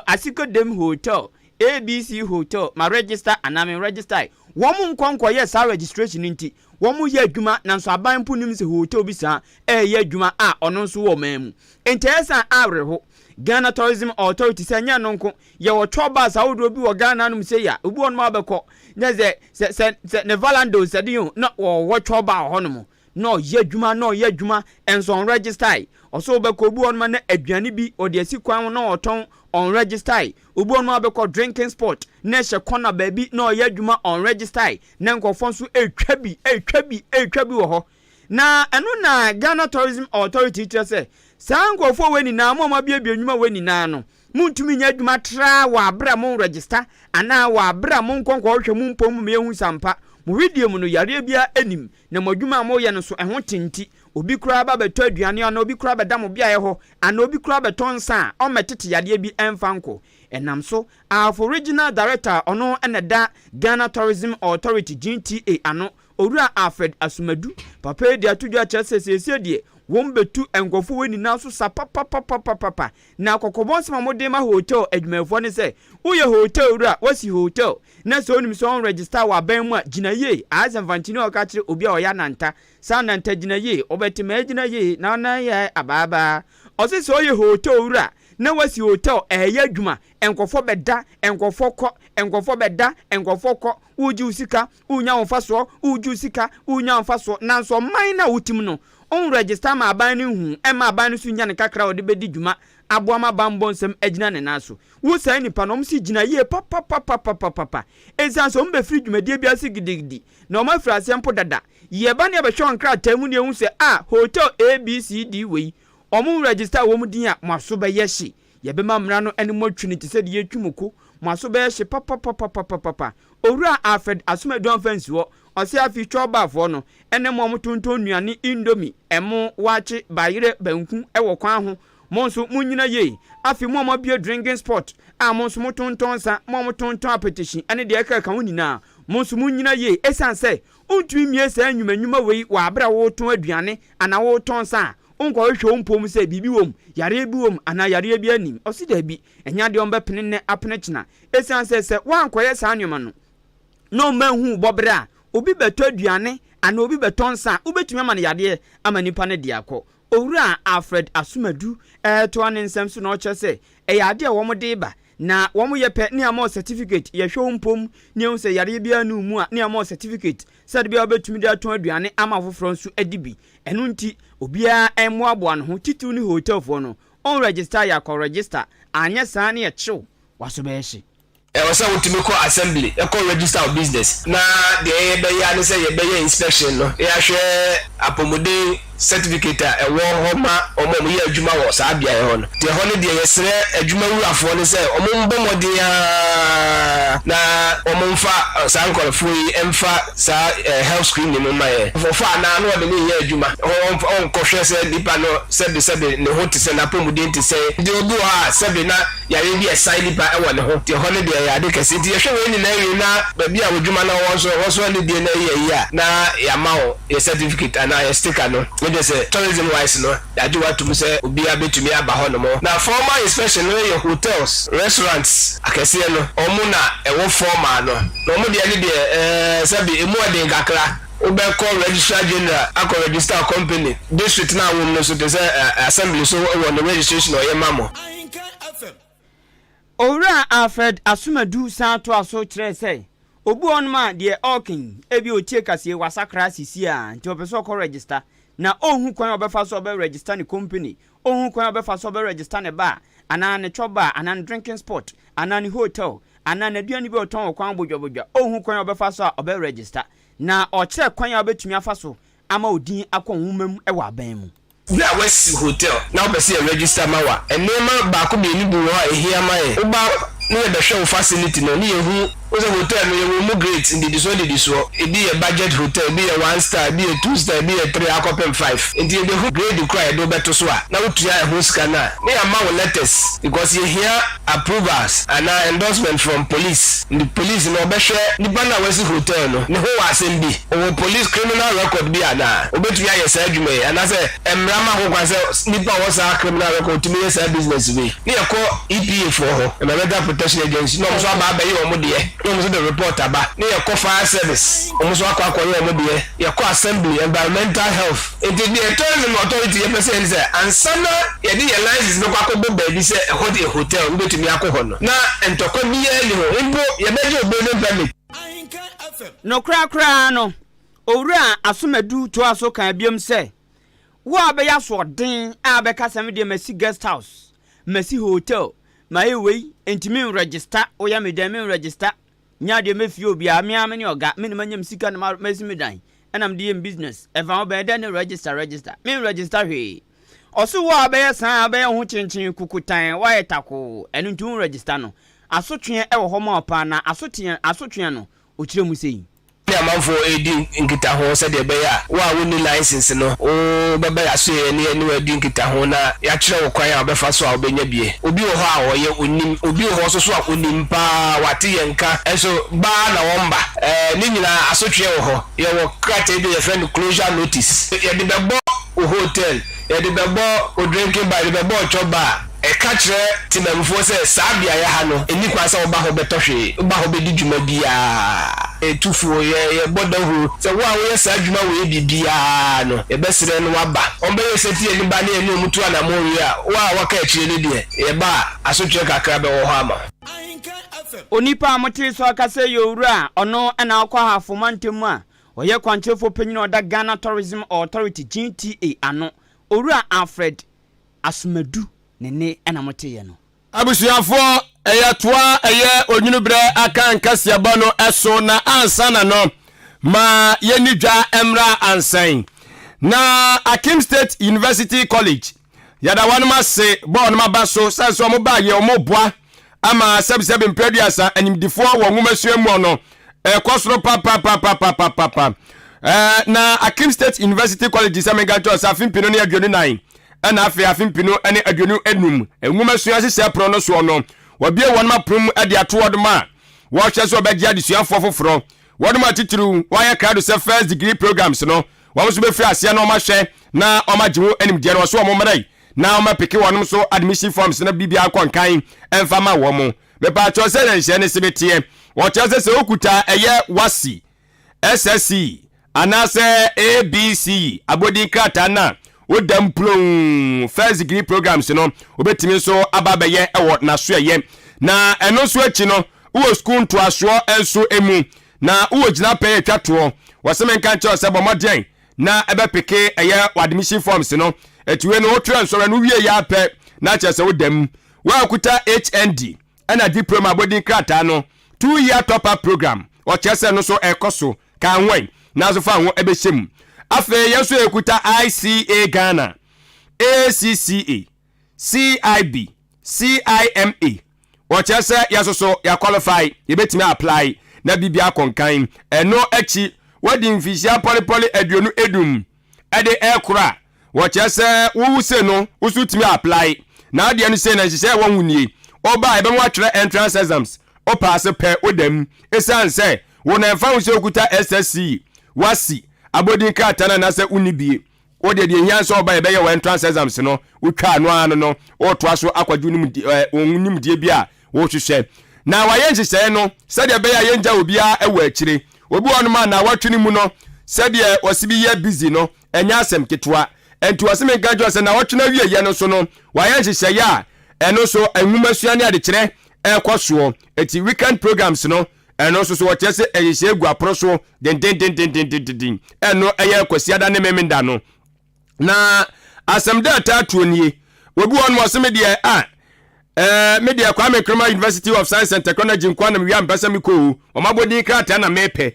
Asikodem Hotel, ABC Hotel, ma register anaa me register. Wɔn nkɔ nkɔyɛ saa registration nti wɔn yɛ adwuma, nanso aban mpo nim sɛ hotel bi saa ɛreyɛ adwuma a ɔno nso wɔ ɔman mu. Nti ɛyɛ sɛ awerɛho. Ghana Tourism Authority sɛ nyɛ no nko, yɛwɔ tour bus ahodoɔ bi wɔ Ghana nom sɛ ya obi wɔ nom abɛkɔ nyɛ sɛ ne valando sɛ de o na wɔwɔ tour bar wɔ hɔnom na ɔyɛ adwuma, na ɔyɛ adwuma nso ɔnregister. Ɔso wobɛkɔ, obi wɔ nom na aduane bi ɔde asi kwan ho na ɔtɔn, ɔnregister. Obi wɔ nom abɛkɔ drinking spot na ɛhyɛ corner baabi na ɔyɛ adwuma, ɔnregister, na nkɔfoɔ nso etwa bi, etwa bi, etwa bi wɔ hɔ. Na ɛno na Ghana Tourism Authority kyerɛ sɛ saa nkurɔfoɔ wɔ nyinaa mo a moabiebie nnwuma wɔ nyinaa no, montumi nyɛ adwuma tra wɔ abere a mo register anaa wɔ abere a mo nkɔnkɔ hwɛ mo mpom mu yɛhu sampa mo hwedie mu no yareɛ biara anim na mo adwuma a moyɛ no so ɛho tenti. Obi koraa ba bɛtɔ aduane anaa obi koraa bɛda mo beaeɛ hɔ anaa obi koraa bɛtɔ nsa a ɔmmɛtete yadeɛ bi ɛmfa nkɔ. Ɛnam so Ahafo Regional Director, ɔno ɛna da Ghana Tourism Authority, GTA, ano, Owura Alfred Asumadu, papa yi de ato dwa kyerɛ sɛ seesie deɛ wɔn bɛtu nkurɔfoɔ wɔ nyinaa so sa papapapapapa. Na kɔkɔbɔ nsɛm a wɔde ma hotel adwumayɛfoɔ ne sɛ woyɛ hotel wura, wasi hotel na sɛ onim sɛ ɔn register wɔ aban mu a, gyina yie. Ayɛ sɛ mfantini a ɔka kyerɛ obi a ɔyɛ ananta saa ananta gyina yie, ɔbɛtema gyina yie na ɔnan yɛ abaabaa. Ɔse sɛ ɔyɛ hotel wura na wasi hotel ɛyɛ adwuma, nkɔfoɔ bɛda, nkɔfoɔ kɔ, nkɔfoɔ bɛda, nkɔfoɔ kɔ, wogye wo sika, wonya wo mfasoɔ, wogye wo sika, wonya wo mfasoɔ, nanso ɔman no a wotim no ɔn register ma aban no hu ɛma aban no so nya ne kakra a ɔde bɛdi dwuma aboa ma banbɔ nsɛm agyina ne nan so. Wo saa nipa no, ɔmo si gyina yie papapapapapapa, ɛsiane sɛ ɔmo bɛfiri dwumadie bi ase gidigidi na ɔmo afiri aseɛ mpo dada. Yɛba ne yɛbɛhwɛ wɔn krataa mu ne ehu sɛ a hotel ABCD wei ɔmo register wɔn din a, mo aso bɛyɛ hye. Yɛbɛma mmara no ne mo atwi no te sɛ deɛ yɛtwi mo ko. Mo aso bɛyɛ hye papapapapapa. Owura Alfred Asomadu amfa nsi hɔ. Ɔsɛ afi twɔbaafoɔ no ɛne mo a motontɔn nnuane, indomie, ɛmo, waakye, bayerɛ, banku ɛwɔ kwan ho, mo nso monyina yie. Afei mo a moabue drinking spot a mo nso motontɔn nsa, mo a motontɔn apetehyin ɛne deɛ ɛkeka ho nyinaa, mo nso monyina yie, ɛsiane sɛ wontumi mmie saa nnwumanwuma wei wɔ abere a wɔretɔn aduane anaa wɔretɔn nsa a wonkɔhwehwɛ wo mpom sɛ biribi wɔ mu, yareɛ bi wɔ mu anaa yareɛ bi anim. Ɔsi daabi, ɛnyɛ adeɛ ɔmbɛpene nnɛ apene kyena, ɛsiane sɛ woankɔyɛ saa nneɛma no na ɔma hu bɔberɛ a obi bɛtɔ aduane anaa obi bɛtɔ nsa a, wobɛtumi ama no yadeɛ ama nipa no de akɔ. Owura Alfred Asomadu ɛɛtoa ne nsɛm so na ɔkyerɛ sɛ ɛyɛ adeɛ a wɔn de ba na wɔn yɛ pɛ ne ama certificate. Yɛhwɛ wo mpom ne ehu sɛ yareɛ biara ne mu a, ne ama certificate sɛde bia wobɛtumi de atɔn aduane ama afoforɔ nso adi bi. Ɛno nti obiara mmoaboa ne ho, titiriw ne hotelfoɔ no ɔn register, yɛ akɔ register, anyɛ saa ne yɛkyew waso bɛyɛ hye. Ɛwɔ sɛ wotumi kɔ assembly ɛkɔ register wo business, na deɛ yɛbɛyɛ ne sɛ yɛbɛyɛ inspection no, yɛahwɛ apɔmuden certificate a ɛwɔ hɔ ma ɔmo a ɔmo yɛ adwuma wɔ saa beaeɛ hɔ no. Deɛ hɔ no deɛ, yɛsrɛ adwuma wurafoɔ no sɛ ɔmo mbɔ mmɔden aa na ɔmo mfa saa nkɔlɔfoɔ yi mfa saa health screening no ma yɛ fɔfɔ anaa na ɔde ne yɛ adwuma. Ɔnkɔhwɛ sɛ nipa no sɛbi sɛbi ne ho te sɛ n'apɔmuden te sɛ nti obi wɔ hɔ a sɛbi na yare bi ɛsan nipa ɛwɔ ne ho. Nti ɛhɔ no deɛ, ɛyɛ ade kɛse. Nti yɛhwɛ wɔn nyinaa wie na baabi a w'adwuma no wɔ nso ɛhɔ so ne deɛ no ɛyɛ yi a, na yɛama wo yɛ certificate anaa yɛ sticker no ne de sɛ tourism wise no yɛagye watom sɛ obiara bɛtumi aba hɔ nom. Na formal inspection no yɛ hotels, restaurants akɛseɛ no, ɔmo na ɛwɔ formal no, na ɔmo deɛ ne deɛ sɛbi emu ɔden kakra. Wobɛkɔ Registrar General akɔ register company. District na awom no so te sɛ assembly so wɔ ne registration a ɔyɛ ma mo. Owura Alfred Asomadu san toa so kyerɛ sɛ obi wɔ hɔnom a deɛ ɔɔken ebi otie kaseɛ wasakra sisi a nti ɔpɛ sɛ ɔkɔ register na ɔnhu kwan a ɔbɛfa so ɔbɛ register ne company, ɔnhu kwan a ɔbɛfa so ɔbɛ register ne bar anaa ne chop bar anaa ne drinking spot anaa ne hotel anaa n'aduane bi a ɔtɔn wɔ kwan bodwabodwa. Ɔnhu kwan a ɔbɛfa so a ɔbɛ register, na ɔkyerɛ kwan a ɔbɛtumi afa so ama odin akɔ nwoma mu wɔ aban mu. Bi a wasi hotel na wopɛ sɛ yɛ register ma wa, nneɛma baako mmienu bi wɔ hɔ a ɛhia ma yɛ. Woba ne yɛbɛhwɛ wo facility no ne yɛhu. Wohu sɛ hotel no yɛwɔ mu grades, nnidisoɔ nnidisoɔ. Ebi yɛ budget hotel, ebi yɛ one star, ebi yɛ two star, ebi yɛ three akɔpem five. Nti yɛbɛhu grade korɔ a yɛde wo bɛto so a, na wotua ɛho sika no a, na yɛama wo letters because yɛhia approvals anaa endorsement from police. Nti police no ɔbɛhwɛ nipa no a wasi hotel no, ne ho wɔ asɛm bi? Ɔwɔ police criminal record bi anaa? Ɔbɛtumi ayɛ saa adwuma yi? Anaasɛ mmara ma ho kwan sɛ nipa a ɔwɔ saa criminal record tumi yɛ saa business wei? Ne yɛkɔ EPA foɔ hɔ, Environmental Protection Agency, na wɔn nso aba abɛyɛ wɔn deɛ, na wɔn nso de report aba. Ne yɛkɔ Fire Service, wɔn nso akɔ akɔyɛ wɔn deɛ. Yɛkɔ Assembly, Environmental Health. Nti deɛ Tourism Authority yɛpɛ sɛ yɛ ne sɛ, ansa na yɛde yɛn license bɛkɔ akɔbɔ baabi sɛ ɛhɔ deɛ hotel, wobɛtumi akɔ hɔ no, na ntɔkwa biara nni hɔ. Mpo yɛbɛgye wo building permit. Nokorɛ koraa no, Owura Asomadu toaa so kaa biom sɛ, Wo a wobɛyɛ asoɔden a wobɛka sɛ me deɛ masi guest house, masi hotel, mayɛ wei, enti me nregister, woyɛ me dɛn me nregister, nyɛ adeɛ mɛfie obiara, me ara me ne ɔga, me na manya me sika na masi me dan, ɛna mede yɛ me business, ɛfa ho bɛn dɛn ne register register, me nregister hwee. Ɔse wo a wobɛyɛ saa a wobɛyɛ wo ho kyenkyen kukutan, woayɛ takoo, ɛno nti wo nregister no, asotweɛ wɔ hɔ ma wo paa na asoteɛ asotweɛ no, ɔkyerɛ mu sei. ne amanfoɔ redi nkitaho sɛdeɛ ɛbɛyɛ a wo a wonni license no wobɛba yɛn asoɛeɛ ne yɛne wo adi nkitaho na yɛakyerɛ wo kwan a wobɛfa so a wobɛnya bie. Obi wɔ hɔ a ɔyɛ ɔnnim, obi wɔ hɔ nso so a ɔnim pa ara, wate yɛn nka nso ba ara na ɔmma. Ɛɛ ne nyinaa asotweɛ wɔ hɔ. Yɛwɔ krataa bi a yɛfrɛ no closure notice. Yɛde bɛbɔ wo hotel, yɛde bɛbɔ wo drinking bar, yɛde bɛbɔ wo chop bar. Ɛka kyerɛ temanmufoɔ sɛ saa beaeɛ ha no, ɛnni kwan sɛ woba hɔ bɛtɔ hwee, woba hɔ bɛdi dwuma biara. Yɛtu fo, yɛbɔ dawuro sɛ wo a woyɛ saa adwuma wei bi biara no, yɛbɛsrɛ na woaba. Wɔbɛyɛ sɛtie ne ba ne yɛne wɔn tu anammɔn wie a, wo a woaka akyire no deɛ, yɛba a, asotweɛ kakra bɛwɔ hɔ ama wo. Onipa a motee so akasa yi yɛ owura a ɔno na ɔkɔ Ahafo mantam mu a ɔyɛ kwankyerɛfoɔ panyin a ɔda Ghana Tourism Authority, GTA, ano, Owura Alfred Asomadu ne nne na moteeɛ no. Abusuafoɔ, ɛyɛ toa ɛyɛ onwunu berɛ aka nkaseɛbɔ no so na ansa na no ma yɛnni dwa mmra ansan. Na Akim State University College yɛda wɔnom ase bɔ wɔnom aba so sane sɛ wɔn baa yɛ wɔn boa ama sɛbisɛbi mprɛ aduasa animdifoɔ wɔ nwomasua mu no ɛkɔ soro papapapapapapa. Ɛɛ na Akim State University College sɛ menka nkyerɛ sɛ afe mpinu ne 24 ɛna afei afe mpinu ne 25 nwomasua hyehyɛ pono no soɔ no wɔbie wɔn apono mu de ato wɔn a wɔhwɛ sɛ wɔbɛgye adesuafoɔ foforɔ wɔn atitiriw wɔayɛ krado sɛ first degree programs no wɔn nso bɛfiri aseɛ na wɔahwɛ na wɔagye ho animdeɛ no wɔso wɔn mmerɛ na wɔapeke wɔn nso admission forms na biribiara nkɔ nkan ɛmfa ma wɔn. Mepaakyɛw sɛ nhyɛ ne sebe teɛ. Wɔkyerɛ sɛ sɛ wokuta ɛyɛ WASSCE, SSC anaasɛ ABC abɔdin krataa no a woda mplon first degree programs no wobɛtumi nso aba abɛyɛ wɔ n'asoɛyɛ. Na ɛno nso akyi no wowɔ sukuu ntoasoɔ nso mu na wowɔ gyinapɛn atwa toɔ. Wɔse menka nkyerɛ wo sɛ bɔ mmɔden na ɛbɛpeke ɛyɛ w'admission forms no. Ɛti wei no wotwerɛ nsɔhwɛ no wowie yɛ ara pɛ na kyerɛ sɛ woda mu. Wo a wokuta HND ɛna diploma abɔdin krataa no, 2 year top up program, ɔkyerɛ sɛ no so ɛkɔ so, ka ho ɛ, nanso fa ho ɛbɛhyɛ mu. Afei yɛn nso yɛkuta ICA Ghana, ACCA, CIB, CIMA, wɔkyerɛ sɛ yɛn nso so yɛ qualify, yɛbɛtumi apply na biribi akɔ nkan. Ɛno akyi wadi mfirihyia pɔlepɔle 25 ɛde ɛkoro a, wɔkyerɛ sɛ wowu se no wo so tumi apply. Na adeɛ no sei na nhyehyɛ ɛwɔ ho nie: ɔba a ɛbɛma watwerɛ entrance exams, wo paase pɛ woda mu. Ɛsiane sɛ wo na ɛmfa ho sɛ wokuta SSC, WASSCE abɔdin krataa no anaasɛ wonni bie, wo deɛ deɛ hia sɛ ɔba yɛbɛyɛ wɔ entrance exams no, wotwa no ara no no wotoa so akɔgye wo nimdeɛ bi a wohwehwɛ. Na wayɛ nhyehyɛeɛ no sɛdeɛ ɛbɛyɛ a yɛngya obiara wɔ akyire. Obi wɔ nom a naawɔtwe no mu no sɛdeɛ wɔse bi yɛ busy no ɛnyɛ asɛm ketewa. Ɛnti wɔse menka nkyerɛ sɛ naawɔtwe no awieɛ no so no wayɛ nhyehyɛeɛ a ɛno nso nwomasua ne adekyerɛ ɛrekɔ soɔ. Ɛnti weekend programs no ɛno nso so wɔkyerɛ sɛ nhyehyɛeɛ gu apono so dendendendendendenden. Ɛno ɛyɛ Kwasiada ne Memenda no. Na asɛm dɛ ɛtaa tuo nie. Obi wɔ nom ɔse me deɛ a ɛɛ me deɛ Kwame Nkrumah University of Science and Technology nkoa na mewia mpɛ sɛ mekɔ o. Wɔn abɔdin krataa na mepɛ.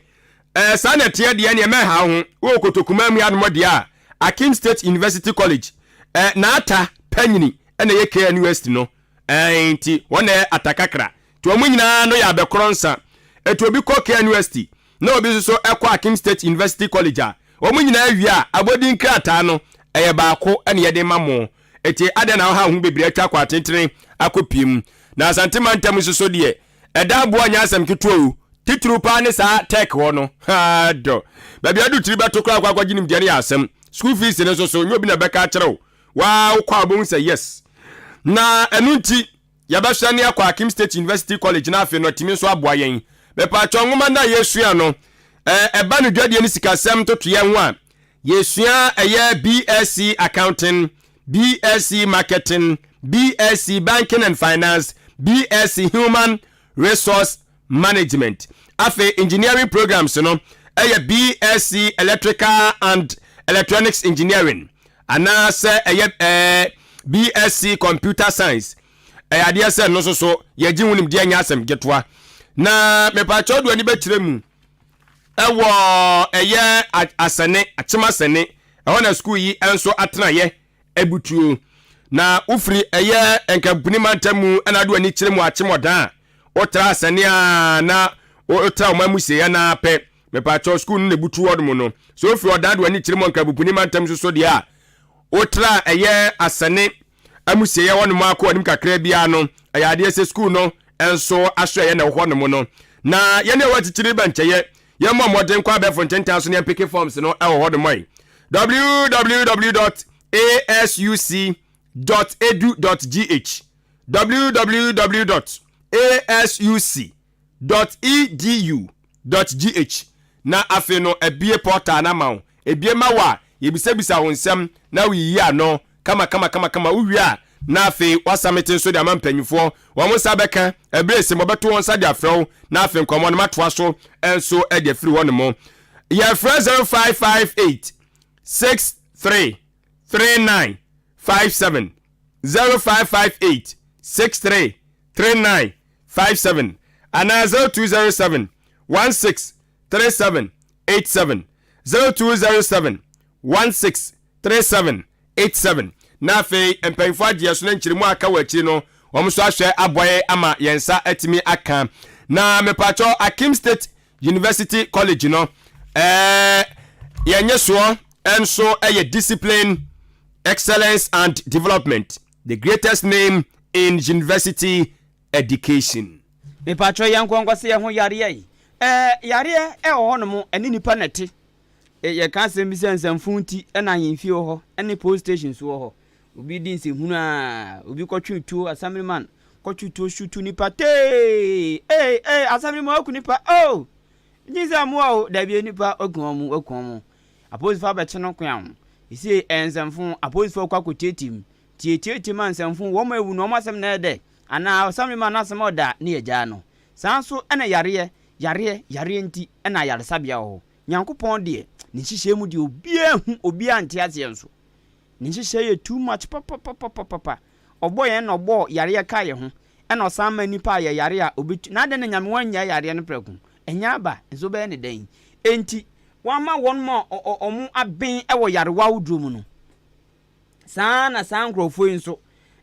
Ɛɛ saa na ɛteɛ deɛ neɛ mɛha ho. Wɔ Kotokuma mu anom deɛ a Akim State University College ɛɛ n'ata panyini ɛna ɛyɛ KNUST no. Ɛɛ nti wɔn na ɛyɛ atakakra. Nti wɔn nyinaa no yɛ abɛkorɔ nsa. Ɛti obi kɔ KNUST na obi nso so kɔ Akim State University College a, wɔn nyinaa wie a, abɔdin krataa no, ɛyɛ baako na yɛde ma mo. Enti adɛn na wohaw ho bebree atwa akɔ atentene akɔpue mu? Na Asante mantam nso so deɛ, ɛda aboɔ nyɛ asɛm ketewa o, titiriw paa ne saa Tech hɔ no. Haa dɔ! Baabi a wode wo tiri bɛto koraa akɔ akɔgye nimdeɛ no yɛ asɛm. School fees no nso so, nyɛ obi na ɛbɛka akyerɛ wo. Wo ara wokɔ a wobɛhu sɛ yes. Na ɛno nti, Yɛbɛhwɛ ne akɔ Akim State University College na afei no atumi nso aboa yɛn. Mepaakyɛw nwoma no a yɛresua no, ɛba no dwadie ne sikasɛm ntotoeɛ ho a, yɛsua ɛyɛ BSc Accounting, BSc Marketing, BSc Banking and Finance, BSc Human Resource Management. Afei Engineering programs no ɛyɛ BSc Electrical and Electronics Engineering anaasɛ ɛyɛ ɛɛ BSc Computer Science. Ɛyɛ adeɛ sɛ no nso so yɛgye ho nimdeɛ nyɛ asɛm ketewa. Na mepaakyɛw do ani bɛkyerɛ mu ɛwɔ ɛyɛ asɛne akyem asɛne ɛhɔ na sukuu yi nso atenayɛ abutuo. Na wofiri ɛyɛ Nkampuni mantam mu na wode w'ani kyerɛ mu akyem ɔdan a, wotra asɛne a na wotra ɔman mu sieɛ no ara pɛ. Mepaakyɛw sukuu no na ebutu hɔ nom no. Sɛ wofiri ɔdan de w'ani kyerɛ mu Nkampuni mantam nso so deɛ a, wotra ɛyɛ asɛne amusieɛ hɔ nom akɔ anim kakra biara no, ɛyɛ adeɛ sɛ sukuu no nso asoɛeɛ na ɛwɔ hɔ nom no. Na yɛne ɛwɔ akyikyiri bɛnkyɛeɛ Yɛmmɔ mmɔden nkɔ abɛɛfo ntentan so na yɛmpeke forms no wɔ hɔ nom ɛ. www dot asuc dot edu dot gh www dot asuc dot edu dot gh na afei no abue portal no ama wo. Ebue ma wo a, yɛbisabisa wo nsɛm na woyiyi ano Kama kama kama kama wo wie a na afei woasamete nso de ama mpanyinfoɔ wɔn nsa bɛka ɛberɛ ese wɔbɛto wɔn nsa de afrɛ wo na afei nkɔmmɔ no matoa so nso de afiri hɔ nom. Yɛfrɛ 0558 63 39 57 0558 63 39 57 anaa 0207 16 37 87 0207 16 3787 Na afei mpanyimfoɔ agye yɛn so na nkyeremu a aka wɔ akyiri no wɔn nso ahwɛ aboa yɛn ama yɛn nsa atumi aka. Na mepakyɛw Akim State University College no ɛɛ yɛn nyesoɔ nso yɛ Discipline, Excellence and Development, the greatest name in university education. Mepakyɛw yɛn nkɔ nkɔse yɛn ho yareɛ yi. Ɛɛ yareɛ ɛwɔ hɔ nom ɛne nipa na ɛte. Yɛka asɛm bi sɛ nsɛmfo nti na ahemfie wɔ hɔ ne police station nso wɔ hɔ. Obi di nsɛmhunu a, obi kɔtwe tuo, assemblyman kɔtwe tuo shoot nipa tee! Ee ee assemblyman waku nipa oh! Gye sɛ mmoa o, dabi nipa waku wɔn, waku wɔn. Apolisifo abɛkye no koa ho. Seesei ɛyɛ nsɛmfo, apolisifo akɔ akɔtiatia mu. Tiatiatia mu a nsɛmfo, wɔn a awu no wɔn asɛm na ɛyɛ dɛ anaa assemblyman no asɛm a ɔda ne yɛgyaa no. Saa nso na yareɛ, yareɛ, yareɛ nti na ayaresabea wɔ hɔ. Nyankopɔn deɛ, ne nhyehyɛɛ mu deɛ obiara nhu, obiara nte aseɛ nso. Ne nhyehyɛɛ yɛ too much papapapapapa. Ɔbɔɔ yɛn na ɔbɔɔ yareɛ kaa yɛn ho, ɛna ɔsan maa nnipa a yɛyare a obetu, na adɛn na Nyame wannyae yareɛ no prɛko? Ɛnyɛ aba, nso wobɛyɛ no dɛn? Enti, wama wɔnom a wɔn aben wɔ yarewa ahodoɔ mu no, Saa ara na saa nkurɔfoɔ yi nso,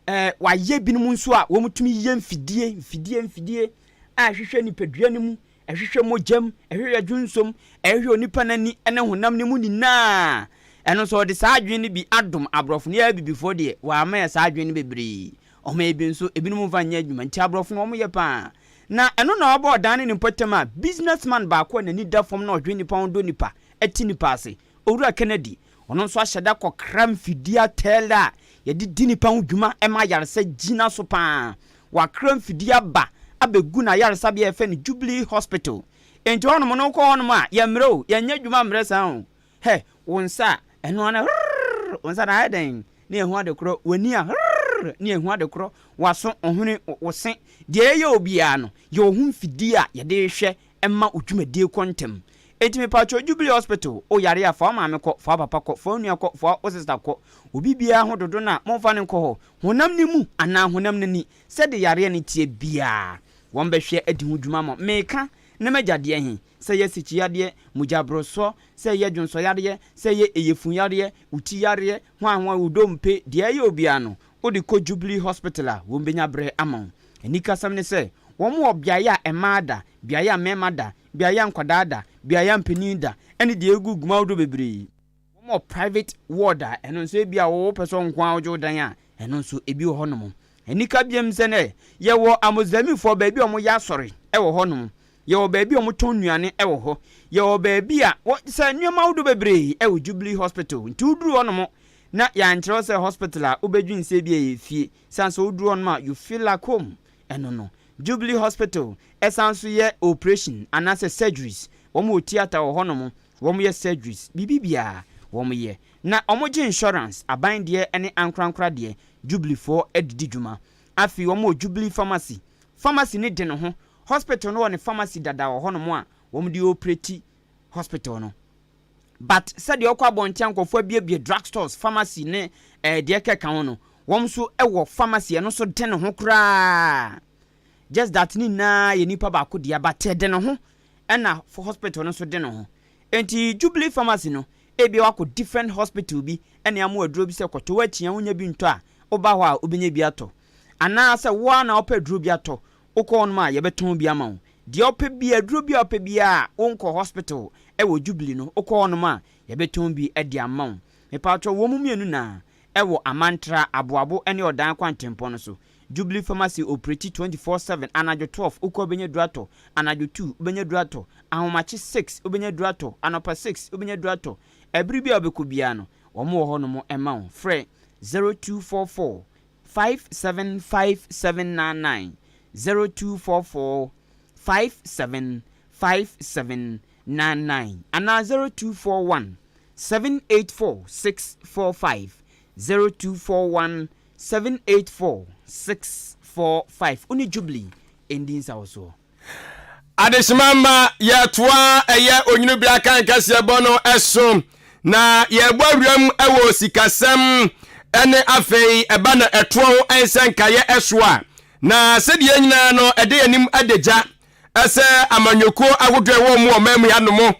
ɛɛ wɔayɛ binom nso a wɔtumi yɛ mfidie, mfidie, mfidie a ɛhwehwɛ nipadua no mu, ɛhwehwɛ mogya mu, ɛhwehwɛ dwonsom, ɛhwehwɛ onipa no ani ne honam no mu nyinaa. Ɛno nso wɔde saa adwene no bi adom aborɔfo no. Yɛn abibifoɔ deɛ, wɔamma yɛn saa adwene no bebree. Wɔma yɛn bi nso, ebinom mfa nyɛ adwuma. Nti aborɔfo no wɔyɛ paa. Na ɛno na wɔabɔ ɔdan ne ne mpɔtam a businessman baako a n'ani da fam na ɔdwene nipa ho dɔ nipa, te nipa ase, Owura Kennedy, ɔno nso ahyɛ da kɔkra mfidie atɛɛlɛ a yɛde di nnipa ho dwuma ma ayaresa gyina so pa ara. Wakra mfidie aba abɛgu n'ayaresabea a yɛfrɛ no Jubilee Hospital. Enti hɔnom no wokɔ hɔnom a, yɛmmrɛ o, yɛnyɛ adwuma mmrɛ saa o. Hɛ, wo nsa a, ɛno ara na rrrr, wo nsa no ayɛ dɛn na yɛhu ade korɔ, w'ani a, rrrr, na yɛhu ade korɔ, w'aso, wo hwene, wo se, deɛ yɛyɛ obiara no, yɛwɔ ho mfidie a yɛde rehwɛ ma wo dwumadie kɔ ntɛm. Enti mepakyɛw Jubilee Hospital, wo yare a fa wo maame kɔ, fa wo papa kɔ, fa wo nua kɔ, fa wo sister kɔ. Obi biara ho dodo no a, momfa no nkɔ hɔ, honam no mu anaa honam no ani, sɛdeɛ yareɛ no teɛ biara, wɔn bɛhwɛ adi ho dwuma ama wo. Meka na m'agya deɛ he, sɛ ɛyɛ sikyiyadeɛ, mogyaborosoɔ, sɛ ɛyɛ dwonsɔyareɛ, sɛ ɛyɛ eyefunyareɛ, wo ti yareɛ, hwanhwan, wo dompe, deɛ ɛyɛ obiara no, wode kɔ Jubilee Hospital a, wɔn bɛnya berɛ ama wo. Anikasɛm ne sɛ, Wɔn wɔ beaeɛ a mmaa da, beaeɛ a mmarima da, beaeɛ a nkwadaa da, beaeɛ a mpanin da, ɛne deɛ ɛgu gu mu ahodoɔ bebree. Wɔn wɔ private ward a ɛno nso ebi a wo pɛ sɛ wo nko ara wogye wo dan a, ɛno nso ebi wɔ hɔnom. Anika biom sɛ nɛ yɛwɔ Amoslɛmifoɔ baabi a wɔyɛ asɔre wɔ hɔnom. Yɛwɔ baabi a wɔtɔn nnuane wɔ hɔ. Yɛwɔ baabi a wɔ sɛ nneɛma ahodoɔ bebree wɔ Jubilee Hospital. Nti woduru hɔnom na yɛankyerɛ wo sɛ hospital a, wobɛdwene sɛ ebi ɛyɛ fie. Sane sɛ woduru hɔnom a you feel like home. Ɛno no. Jubilee Hospital san nso yɛ operation anaasɛ surgeries. Wɔn wɔ theatre wɔ hɔnom. Wɔn yɛ surgeries. Biribi biara wɔn yɛ. Na wɔn gye insurance, aban deɛ ne ankorankora deɛ. Jubilee foɔ de di dwuma. Afei wɔn wɔ Jubilee Pharmacy. Pharmacy no de ne ho. Hospital no wɔ ne pharmacy dada wɔ hɔnom a wɔn de operate hospital no. But sɛdeɛ ɔkɔ abɔnten a nkurɔfoɔ abiebie drug stores, pharmacy ne eh, deɛ ɛkeka ho no, wɔn nso wɔ pharmacy, ɛno nso de ne ho koraa. Just that ne nyinaa yɛ nipa baako dea, but ɛde ne ho ɛna hospital no nso de ne ho. Enti Jubilee Pharmacy no, ebia wakɔ different hospital bi ɛne ama aduro bi sɛ kɔtɔ, woakyia wonya bi ntɔ a, woba hɔ a wobɛnya bi atɔ. Anaasɛ wo ara na wopɛ aduro bi atɔ, wokɔ hɔnom a yɛbɛtɔn bi ama wo. Deɛ wopɛ biara, aduro biara a wopɛ biara a wonkɔ hospital wɔ Jubilee no, wokɔ hɔnom a yɛbɛtɔn bi de ama wo. Mepaatwɔ wɔn mmienu nyinaa wɔ Amantra, Aboabo ne Ɔdan kwantempɔn no so. Jubilee Pharmacy operate 24/7, anadwo 12 wokɔ wobɛnya aduro atɔ, anadwo 2 wobɛnya aduro atɔ, ahomakye 6 wobɛnya aduro atɔ, anɔpa 6 wobɛnya aduro atɔ. Ɛbere biara a wobɛkɔ biara no, wɔn wɔ hɔnom ma wo. Frɛ 0244 575799, 0244 575799 anaa 0241 784 645, 0241 784 645. Wo ne Jubilee ndi nsawosoɔ. Adehyema mma yɛtoa ɛyɛ onwunu bere akan kɛseɛ bɔ no so na yɛbɔ awuram wɔ sikasɛm ne afei ɛba na ɛtoɔ ho nsɛnkaeɛ ɛso a na sɛdeɛ nyinaa no ɛde yɛn anim adagya sɛ amanyɔkuo ahodoɔ ɛwɔ mu ɔman mu hanom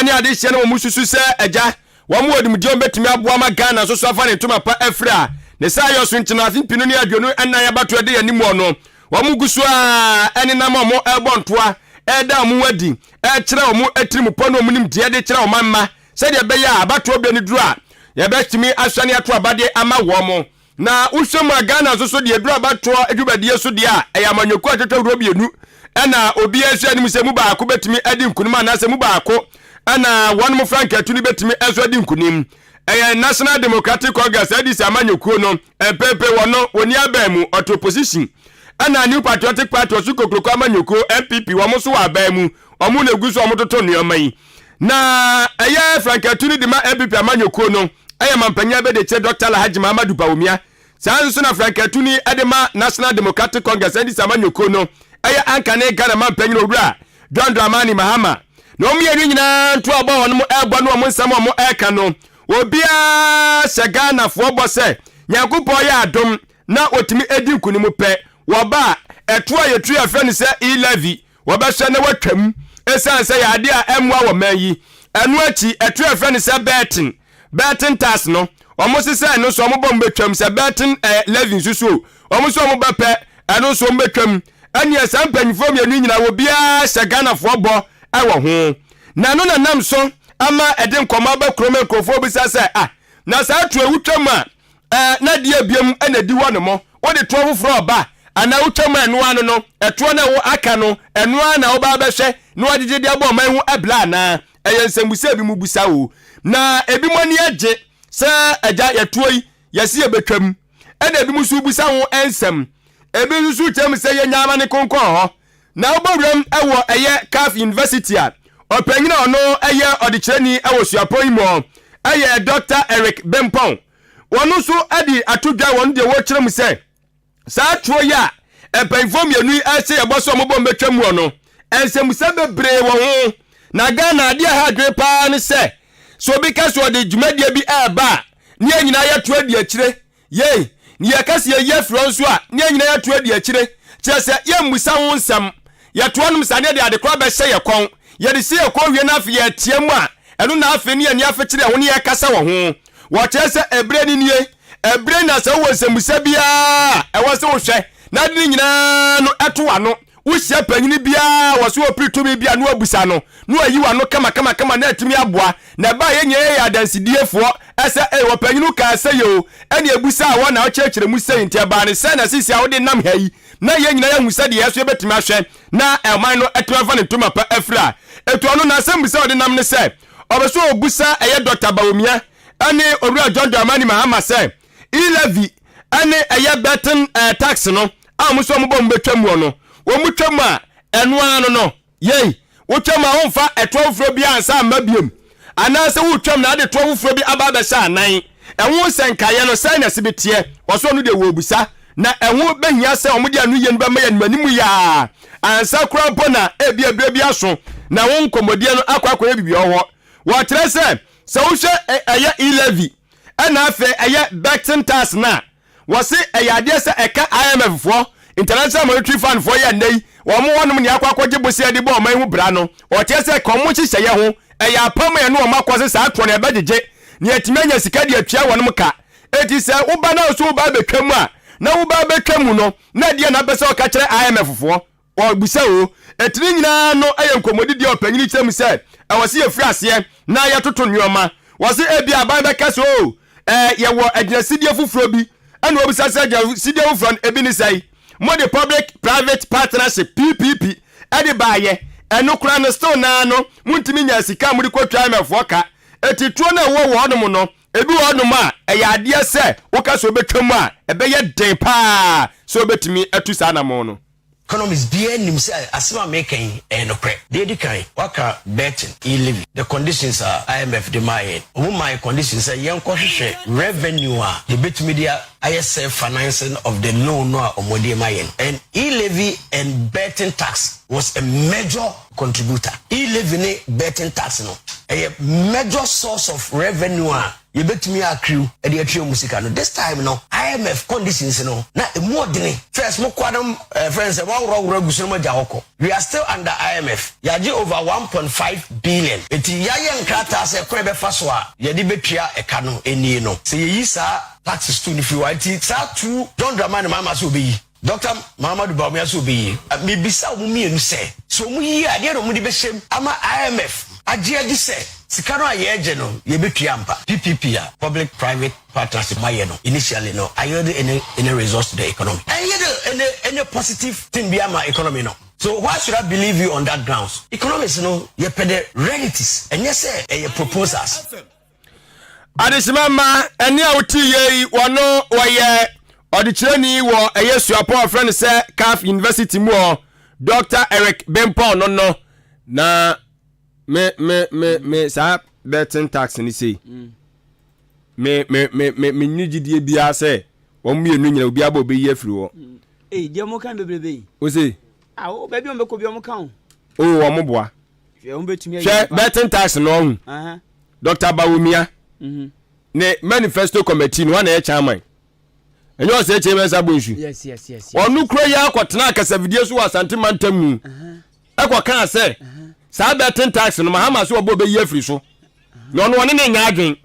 ne adehyeɛ no wɔn susu sɛ agya wɔn wɔ nimdeɛ wɔn bɛtumi aboa ma Ghana nso so afa ne ntoma pa afiri a ne saa yɔ so nti no afe mpinu ne 24 abatoɔ ɛde yɛn anim wɔ no Wɔn gu so ara nenam a wɔrebɔ ntoa, reda wɔn ho adi, rekyerɛ wɔn atirimpɔ ne wɔn nimdeɛ de kyerɛ wɔn mma sɛdeɛ ɛbɛyɛ a abatoɔ berɛ no duru a, yɛbɛtumi asuane ato aba de ama wɔn. Na wohwɛ mu a Ghana nso so deɛ ɛduru abatoɔ dwumadie so deɛ a, ɛyɛ amanyɔkuo atwetwe ahodoɔ mmienu ɛna obiara nso anim sɛ mu baako bɛtumi adi nkunim anaasɛ mu baako ɛna wɔn frankaatu no bɛtumi nso adi nkunim. Ɛyɛ National Democratic Congress, NDC amanyɔkuo no Mprempren wɔ no wɔnni aban mu, ɔte opposition. Ɛna New Patriotic Party ɔso kokroko amanyɔkuo, NPP, wɔn nso wɔ aban mu, wɔn na ɛgu so a wɔtoto nneɛma yi. Na ɛyɛ frankatu no de ma NPP amanyɔkuo no ɛyɛ mampanyin abɛdekyire Dr. Alhaji Mahamadou Bawumia. Saa nso na frankatu no de ma National Democratic Congress, NDC amanyɔkuo no ɛyɛ ankane Ghana mampanyin Owura John Dramani Mahama. Na wɔn mmienu nyinaa ntoabɔ a wɔn ɛrebɔ ne wɔn nsɛm a wɔn ɛreka no Obiara hyɛ Ghanafoɔ bɔ sɛ Nyankopɔn yɛ adom na wɔtumi di nkunim pɛ, wɔba a, ɛtoɔ a yɛtu yɛfrɛ no sɛ e-levy, wɔbɛhwɛ na wɔatwam ɛsiane sɛ ɛyɛ adeɛ a ɛmmoa wɔ man yi. Ɛno akyi, ɛtoɔ a yɛfrɛ no sɛ betting, betting tax no, wɔn se sɛ ɛno nso wɔn bɔ mu bɛtwam, sɛ betting eh, levy nso so o, wɔn nso wɔn bɛpɛ, ɛno nso wɔn bɛtwam. Ɛneɛ saa mpanyinfoɔ mmienu yi nyinaa obiara hyɛ Ghanafoɔ bɔ ɛwɔ ho. Na ɛno na nam so ama ɛde nkɔmmɔ aba kurom a nkurɔfoɔ bisa sɛ, Ah, na saa toɔ yi wotwa mu a, ɛɛ, na deɛ biom na ɛdi hɔ nom? Wode toɔ foforɔ reba anaa wotwa mu a ɛno ara no no, ɛtoɔ no a ɛwɔ aka no, ɛno ara na woba abɛhwɛ na woagyegye de abɔ ɔman ho abira anaa? Ɛyɛ nsɛmbusa a ebinom bisa o. Na ebinom ani agye sɛ, Agya, yɛtoɔ yi, yɛse yɛbɛtwam. Ɛna ebinom nso bisa ho nsɛm. Ebi nso so kyerɛ mu sɛ yɛnya ama ne konkɔn hɔ. Na wobɔ wuram wɔ ɛyɛ Caf University a, ɔpanyin a ɔno yɛ ɔdekyerɛni wɔ suapɔn yi mu yɛ Dɔkta Eric Bempong. Wɔn nso de ato dwa wɔn deɛ wɔkyerɛ mu sɛ saa tuo yi a mpanyinfoɔ mmienu yi ɛhyɛ yɛbɔ sɛ wɔbɔ mbɛtwa mu no, nsɛmbusa bebree wɔ ho. Na Ghana adeɛ a ɛha adwene paa ne sɛ, sɛ obi ka sɛ ɔde dwumadie bi ɛreba a, ne yɛn nyinaa yɛto adi akyire. Yei, ne yɛka sɛ yɛyi afiri hɔ nso a, ne yɛn nyinaa yɛto adi akyire. Kyerɛ sɛ, yɛmmisa ho nsɛm. Yɛto anom saa na yɛde ade korɔ bɛhyɛ yɛn kɔn. Yɛde hyɛ yɛn kɔn wie na afei yɛteɛ mu a, ɛno na afei ne yɛn ani afekyere yɛn ho ne yɛrekasa wɔ ho. Wɔkyerɛ sɛ ɛberɛ no nie. Ɛberɛ na sɛ wowɔ nsɛmmisa biara a, ɛwɔ sɛ wohwɛ na wode ne nyinaa no to w'ano. Wohyia panyini biara a wɔso ɔpere tumi bi a na wabusa no, na wayi w'ano kamakamakama na atumi aboa. Na ɛbaa yɛn nyinaa yɛyɛ adansediefoɔ sɛ, Ei, ɔpanyini wo kaa sei oo, ɛne ɛbusaa wɔ na wokyerɛkyerɛ mu sei, nti ɛbaa no sɛn na seesei a wode nam ha yi, na yɛn nyinaa yɛahu sɛdeɛ yɛn nso yɛbɛtumi ahwɛ na ɔman no atumi afa ne ntoma pa afira. Ɛtu ɔno n'asɛmbusa a ɔde nam ne sɛ, ɔpɛ sɛ ɔbusa ɛyɛ Dɔkta Bawumia ne Owura John Dramani Mahama sɛ, E-levy ne ɛyɛ betting eh, tax no a wɔn nso wɔn bɔ wɔn bɛtwa mu no, wɔn twa mu a ɛno ara no no, yei, wotwa mu a womfa ɛtoɔ foforɔ bi ansa amma biom, anaasɛ wotwam na ade toɔ foforɔ bi aba abɛhyɛ anan. Ɛho nsɛnkaeɛ no, sɛn na ɛsi bi teɛ? Wɔsɛ ɔno deɛ wɔrebisa, na ɛho bɛhia sɛ wɔde ano yie no bɛma yɛn animanim yɛ a ansa koraa mpo na ebi ɛberɛ bi aso na wo nkɔmmɔdie no akɔ akɔyɛ biribi wɔ hɔ. Wɔkyerɛ sɛ, sɛ wohwɛ ɛyɛ e-levy Ɛna afei ɛyɛ betting tax no a wɔse ɛyɛ adeɛ sɛ ɛka IMF foɔ, International Monetary Fund foɔ yɛ nnɛ yi wɔn hɔnom nea akɔ akɔgye bosea de bɔ ɔman ho bra no, ɔkyerɛ sɛ ɛka wɔn nhyehyɛeɛ ho, ɛyɛ apam a ɛne wɔn akɔ sɛ saa toɔ no yɛbɛgyegye na yɛatumi anya sika de atua wɔnom ka. Enti sɛ woba na wo so woba abɛtwa mu a, na woba abɛtwa mu no, na ɛdeɛn na wopɛ sɛ woka kyerɛ IMF foɔ? Ɔrebisa o. Enti ne nyinaa no yɛ nkɔmmɔdidi a ɔpanyin yi kyerɛ mu sɛ ɛwɔ sɛ yɛfiri aseɛ na yɛtoto nneɛma. Wɔse ebia aban bɛka sɛ o, ɛɛ yɛwɔ agyinasidie foforɔ bi. Ɛna wɔbisa sɛ agyinasidie foforɔ no ebi ne sɛn? Mode public private partnership, PPP, de baeɛ. Ɛno koraa no still naa no montumi nyaa sika a mode kɔtua IMF foɔ ka. Enti tuo no a ɛwɔ wɔ hɔnom no, ebi wɔ hɔnom a ɛyɛ adeɛ sɛ woka sɛ wobɛtwa mu a ɛbɛyɛ den paa sɛ wobɛtumi atu saa anammɔn no. Economist biara nim sɛ asɛm a mereka yi ɛyɛ nokorɛ. Deɛ ɛdi kan, woaka betting, e-levy, the conditions a IMF de maa yɛn. Wɔn maa yɛn conditions sɛ yɛnkɔhwehwɛ revenue a yɛbɛtumi de ayɛ self financing of the loan no a wɔn de ma yɛn. And e-levy and betting tax was a major contributor. E-levy ne betting tax no, ɛyɛ major source of revenue a Yɛbɛtumi akriw de atua mu sika no. This time no IMF conditions no na ɛmu ɔdene. First mo kɔ na ɛfrɛ no sɛ moaworɔworɔ agu so na moagya hɔ kɔ. We are still under IMF. Yɛagye over 1.5 billion. Enti yɛayɛ nkrataa sɛ kwan a yɛbɛfa so a yɛde bɛtua ɛka no nie no. Sɛ yɛyi saa taxes tu no firi hɔ a, nti saa tu John Dramani Mahama sɛ ɔbɛyi. Dɔkta Mahamadou Bawumia sɛ ɔbɛyi. Mebisa wɔn mmienu sɛ, sɛ wɔyi a, ɛdeɛn na wɔde bɛhyɛ mu ama IMF agye adi sɛ sika no a yɛregye no, yɛbɛtua ampa? PPP a Public Private Partnership moayɛ no initially no, ayielded any any results to the economy? Ɛnyielded any any positive thing biara ma economy no. So why should I believe you on that grounds? Economics no, yɛpɛ the realities, ɛnyɛ sɛ ɛyɛ proposals. Adehyema mma, ɛne a wote yɛ yi, wɔno wɔyɛ ɔdekyerɛni wɔ ɛyɛ suapɔn a wɔfrɛ no sɛ CAF University mu hɔ, Dr. Eric Bempong no no, na me me me me saa betting tax no sei, mm. me me me me me nyi gyidie biara sɛ wɔn mmienu nyina obiara bɔ obeyi afiri hɔ. Mm. Ee, deɛ wɔn kan bebrebe yi. O se. Ah, o baabi wɔn bɛkɔ bi wɔn kan o. O wɔn boa. Hwɛ betting tax no ɔhu. Dr. Bawumia mhm. ne manifesto committee no wana yɛ chairman. Ɛnyɛ ɔsɛ kyerɛ mɛnsa bɔ nsu. Ɔno kura yi akɔtena akasafidie so wɔ Asante mantam mu. Ɛkɔ kaa sɛ saa betting tax no Mahama so ɔbɔ ɔbɛyi afiri so. Na ɔno ɔne ne nyɛ adwen.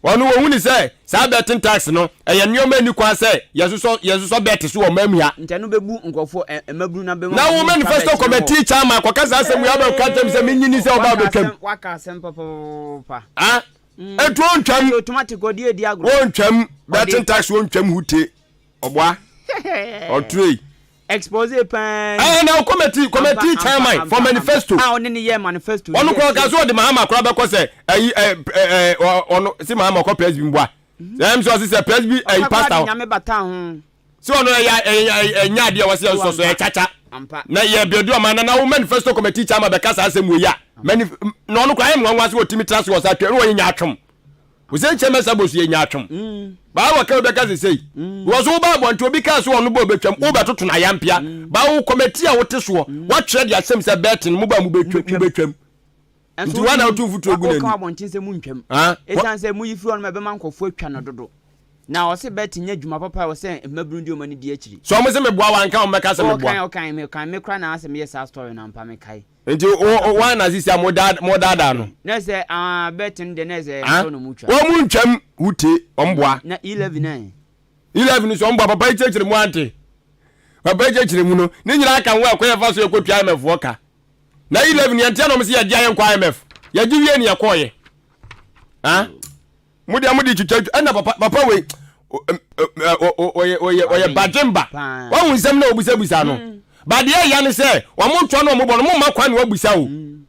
Ɔno wɔhu ne sɛ saa betting tax no ɛyɛ nneɛma ani kwan sɛ yɛsosɔ yɛsosɔ bet so wɔ ɔman mu ha. Nti ɛno bɛbu nkurɔfoɔ mmabunu na bɛma Na wo manifesto committee chairman kɔka saa asɛm wei abɛka kyɛm sɛ menyini sɛ ɔba abɛtwam. Waka asɛm papapapa. Ah, ɛtu ɔntwam. Automatic ɔde adi agorɔ. Wɔntwam betting tax wɔntwam hute ɔboa ɔtire. Expose paa ni. Ɛɛ na committee committee chairman for manifesto. A ɔne ne yɛ manifesto. Ɔno kora ɔka so ɔde Mahama kora bɛkɔ sɛ ɛyi ɛ ɛ ɔno si Mahama ɔkɔ press bi mboa. Ɛm sɛ ɔsi sɛ press bi ɛyi pastor. Ɔka kora de nyame bata ho. Sɛ ɔno ɛyɛ ɛyɛ ɛnyɛ adeɛ wɔsi yɛ nsɔ so ɛyɛ kyakya. Na yɛ bɛdu ɔman na na wo manifesto committee chairman bɛka saa asɛm wɔ yi a manif na ɔno kora ayɛ nwanwa so ɔtumi tra so wɔ sa twɛ na ɔyɛ nya atwom. Hussein kyɛ mɛsa bɔ so yɛ nyaatwom. Mm. Baa wɔ ka wobɛka sɛ sei. Mm. Wɔ so woba abɔnten obi kaa so ɔno bɔ obɛtwam mm. wobɛtoto no ayampea. Mm. Baa wo kɔmɛti a wote soɔ mm. woatwerɛ de asɛm sɛ bɛɛten mo ba mobɛtwam mobɛtwam. Nti woa na woto mfuturo gu n'ani. Woka abɔnten sɛ muntwam. Ɛsiane sɛ moyi firi hɔ no ma ɛbɛma nkurɔfoɔ atwa no dodo. Na ɔse bɛte nyɛ adwuma papa a ɛwɔ sɛ mmabunu de wɔn ani di akyiri. So ɔmo se meboa wanka ɔmo bɛka sɛ meboa. Ɔkan ɔkan me kan me kora na asɛ meyɛ saa story no ampa mekae. Nti wo wan na sisi a mo da mo daadaa no. Na sɛ ah bet no deɛ na sɛ ɛtɔ no mu twa. Wɔn mu ntwam wute wɔn boa. Na 11 ɛ. 11 nso wɔn boa papa yi kyerɛkyerɛ mu ante. Papa kyerɛkyerɛ mu no, ne nyinaa ka ho a ɛkwan yɛfa so yɛkɔtua IMF foɔ ka. Na 11 yɛnteɛ na ɔmo sɛ yɛgye a yɛnkɔ IMF. Yɛgye wie ne yɛkɔɔyɛ. Ah? Mo deɛ mo de twitwa ɛna papa papa wei ɔyɛ ɔyɛ ɔyɛ badwemba. Wahu nsɛm na obusabusa no. Mm. Ba deɛ ɛya ne sɛ wɔn ntwa no wɔn bɔ no mo mma kwan na wabusa o. Mm.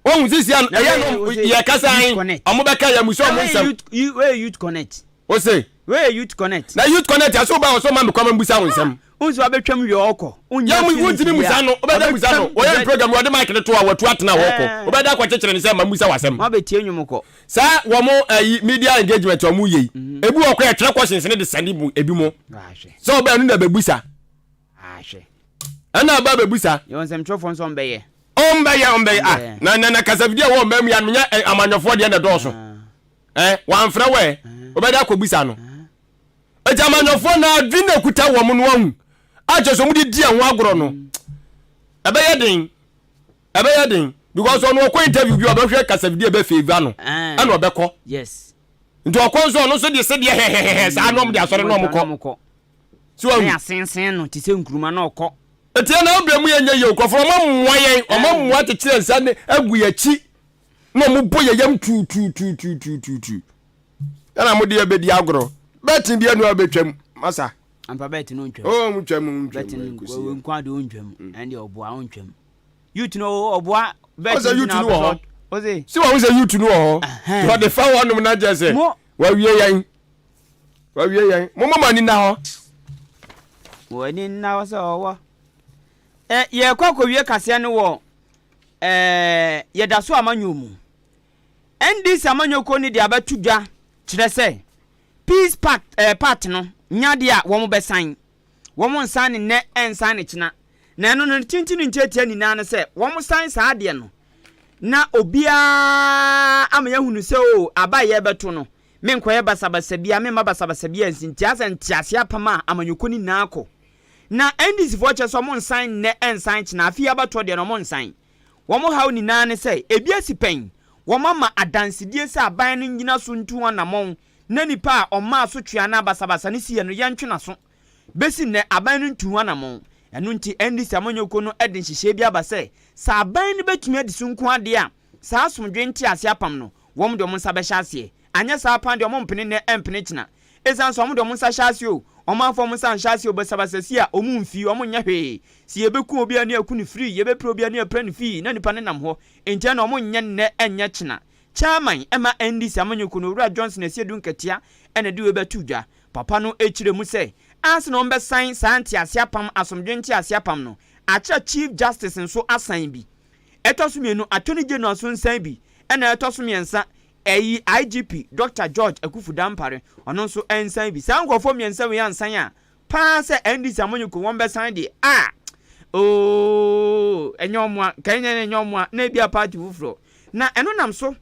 Wahu sisi a ɛyɛ no yɛ kasa an wɔn bɛka yɛ musa wɔn nsɛm. Wei youth connect. Ose. Wei yɛ youth connect. Na youth connect aso ba ɔsɔ ma me kwan ma mbusa wo nsɛm. Ah, nso abɛtwam wie ɔkɔ. Yɛ mu wuntumi musa no, wobɛda musa no. Wɔyɛ program wɔde mic no to a wɔatu atena hɔ kɔ. Eh. Wobɛda akɔkyekyere ne sɛ ma mbusa w'asɛm. Ma bɛtie nnwom kɔ. Saa wɔn ayi media engagement wɔn yɛ yi. Mhm. Ebi wɔ kɔ yɛtwerɛ questions ne de sɛne mu ebi mo. Sɛ ɔbɛn no na bɛbusa. Ɛna aba bɛbusa. Yɛwɔ nsɛmtwerɛfoɔ nso ɔmbɛyɛ. Ɔmbɛyɛ ɔmbɛyɛ ah na na na kasafidie a ɛwɔ ɔman mu yɛ no nyɛ amanyɔfoɔ deɛ na ɛdɔɔso. Ah. Eh, wamfrɛ wɔ ɛ, wobɛde akɔbisa no. Enti amanyɔfoɔ no adwene na ɛkuta wɔn no ahu a kyerɛ sɛ wɔde di ɛho agorɔ no. Ɛbɛyɛ den, ɛbɛyɛ den because ɔno ɔkɔ interview bi ɔbɛhwɛ kasafidie ɛbɛ favour no ɛna ɔbɛkɔ. Yes. Nti ɔkɔ nso ɔno nso de sedeɛ hɛhɛhɛhɛ saa na ɔmo de asɔre na ɔmo kɔ. So ahu. Na yɛasensen no te sɛ nkuruma na ɔkɔ. Eti ɛna ɔbrɛ mu yɛ nyɛ yie nkurɔfoɔ ɔmo mmoa yɛn ɔmo mmoa kyekyere nsa ne agu yɛn akyi. Na ɔmo bɔ yɛ yam tuutuutuutuutu ɛna mo deɛ bɛdi agorɔ bɛɛtin bi anu a bɛtwam masa. Ampa bɛɛtin no ntwam. Oh ɔmo twam ntwam. Bɛɛtin no nko ade ɔntwam ɛnde ɔboa ɔntwam. Youth no ɔboa bɛɛtin no na wɔ hɔ. Ɔse. Si wɔn sɛ youth no wɔ hɔ. Wɔde fa hɔ nom na kyerɛ sɛ wɔawie yɛn wɔawie yɛn mo mo ani nna hɔ. Mo ani nna hɔ sɛ ɔwɔ. Ɛ yɛkɔ akɔwie kaseɛ no wɔ. Ɛɛ, yɛda so amanyɔ mu. NDC amanyɔkuo no de abɛto dwa kyerɛ sɛ Peace Pact ɛɛ Pact no nyɛ adeɛ a wɔn bɛsan. Wɔn nsan no nnɛ ɛnsan no kyena. Na ɛno no ne tenten ne ntiatia nyinaa ne sɛ wɔn san saa adeɛ no na obiara ama yɛahunu sɛ oo aba a yɛrebɛto no menkɔyɛ basabasa biara, memma basabasa biara nsi nti asɛ nteaseɛ apam a amanyɔkuo no nyinaa kɔ. Na NDC foɔ kyerɛ sɛ ɔmo nsan nnɛ nsan kyena, afe yi abatoɔ deɛ no ɔmo nsan. Wɔn haw nyinaa ne sɛ ebi asi pɛn, wɔn ama adansedie sɛ aban no nnyina so ntu ho anamɔn na nipa a ɔmaa asotwe anaa basabasa no siiɛ no yɛntwe n'aso. Bɛsi nnɛ aban no ntuu ho anamɔn. Ɛno nti NDC amanyɔkuo no de nhyehyɛɛ bi aba sɛ, sɛ aban no bɛtumi adi so nko ara deɛ a, saa asomdwoe ntease apam no wɔn de wɔn nsa bɛhyɛ aseɛ. Anyɛ saa paa deɛ wɔmpene nnɛ mpene kyena. Esiane sɛ wɔde wɔn nsa hyɛ aseɛ o, wɔamfa wɔn nsa anhyɛ aseɛ o, basabasa si a, wɔmfi, wɔnyɛ hwee. Sɛ yɛbɛku obi a ne yɛaku no firii, yɛbɛpira obi a ne yɛapira no fii, na nipa no nam hɔ. Enti ɛnna wɔnyɛ nnɛ nyɛ kyena. Chairman ma NDC amanyɔkuo no, Owura Johnson Asiedu Nketia na ɛde wei bɛtoo dwa. Papa no kyerɛ mu sɛ, ansa na wɔbɛsan saa ntease apam, asomdwoe ntease apam no, akyerɛ Chief Justice nso asan bi. Ɛtɔ so mmienu, Attorney General nso nsan bi, ɛnna ɛtɔ so mmiɛnsa, Ɛyi IGP Dɔkta George Akuffo Dampare, ɔno nso nsan bi. Saa nkurɔfoɔ mmiɛnsa wei ansan a, paa sɛ NDC amanyɔkuo wɔn bɛsan deɛ, ah! Ooh, ɛnyɛ wɔn a, nka ɛnyɛ ɛnyɛ wɔn a, na ebia party foforɔ. Na ɛno nam so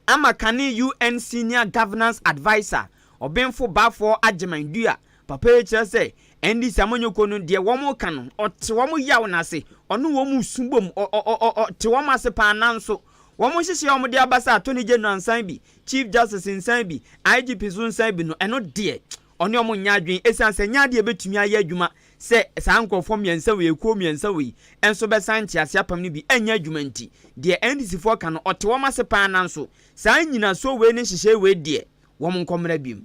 ama kane UN Senior Governance Adviser, Ɔbenfo Baffour Agyeman Duah, papa yi kyerɛ sɛ NDC amanyɔkuo no deɛ wɔn reka no, ɔte wɔn yaw no ase, ɔne wɔn resu bom, ɔ, ɔ, ɔ, ɔte wɔn ase paa nanso Wɔn nhyehyɛe a wɔde aba sɛ Attorney General nsan bi, Chief Justice nsan bi, IGP nso nsan bi no, ɛno deɛ, ɔne wɔn nyɛ adwene esiane sɛ ɛnyɛ adeɛ a ebetumi ayɛ adwuma sɛ saa nkurɔfoɔ mmiɛnsa wei, ekuo mmiɛnsa wei nso bɛsan ntease apam no bi nyɛ adwuma nti. Deɛ NDC foɔ ka no, ɔte wɔn ase paa nanso saa nnyinasoɔ wei ne nhyehyɛe wei deɛ, wɔn nkɔmmra biom.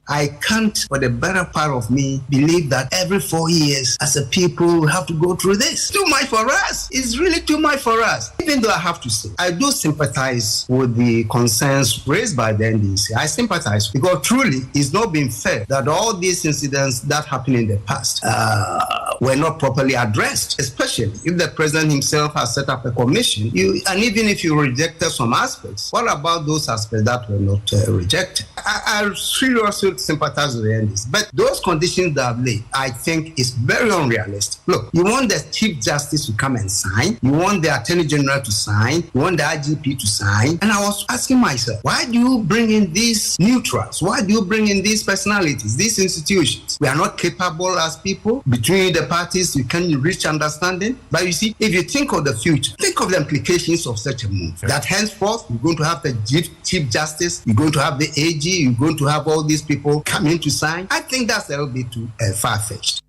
I can't, for the better part of me, believe that every four years as a people we have to go through this. Too much for us. It's really too much for us. Even though I have to say, I do sympathize with the concerns raised by the NDC. I sympathize because truly it's not been fair that all these incidents that happened in the past uh, were not properly addressed, especially if the president himself has set up a commission. You, and even if you rejected some aspects, what about those aspects that were not uh, rejected? I, I seriously sympathize with the NDC, but those conditions that have laid, I think, is very unrealistic. Look, you want the Chief Justice to come and sign, you want the Attorney General to sign, you want the IGP to sign. And I was asking myself, why do you bring in these neutrals? Why do you bring in these personalities, these institutions? We are not capable as people. Between the parties, you can reach understanding. But you see, if you think of the future, think of the implications of such a move. Yeah. That henceforth, you're going to have the Chief Justice, you're going to have the AG, you're going to have all these people coming to sign. I think that's a little bit too uh, far fetched.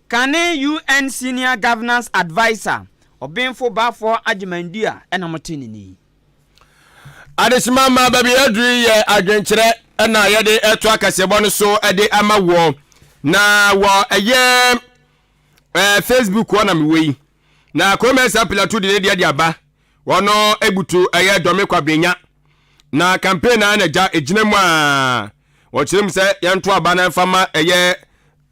Kane UN Senior Governance Adviser, Ɔbenfo Baffour Agyeman-Duah na mote ne nne yi. Adehyema ma baabi aduru yi yɛ adwenkyerɛ na yɛde ɛto akaseɛbɔ no so de ama woɔ. Na wɔ ɛyɛ ɛɛ Facebook hɔ na mewɔ yi. Na Kwame Mensah Pilatu de ne deɛ de aba. Wɔno ebutu ɛyɛ Dɔme Kwabrenya. Na campaign na na gya egyina mu a wɔkyerɛ mu sɛ yɛnto aba na mfa ma ɛyɛ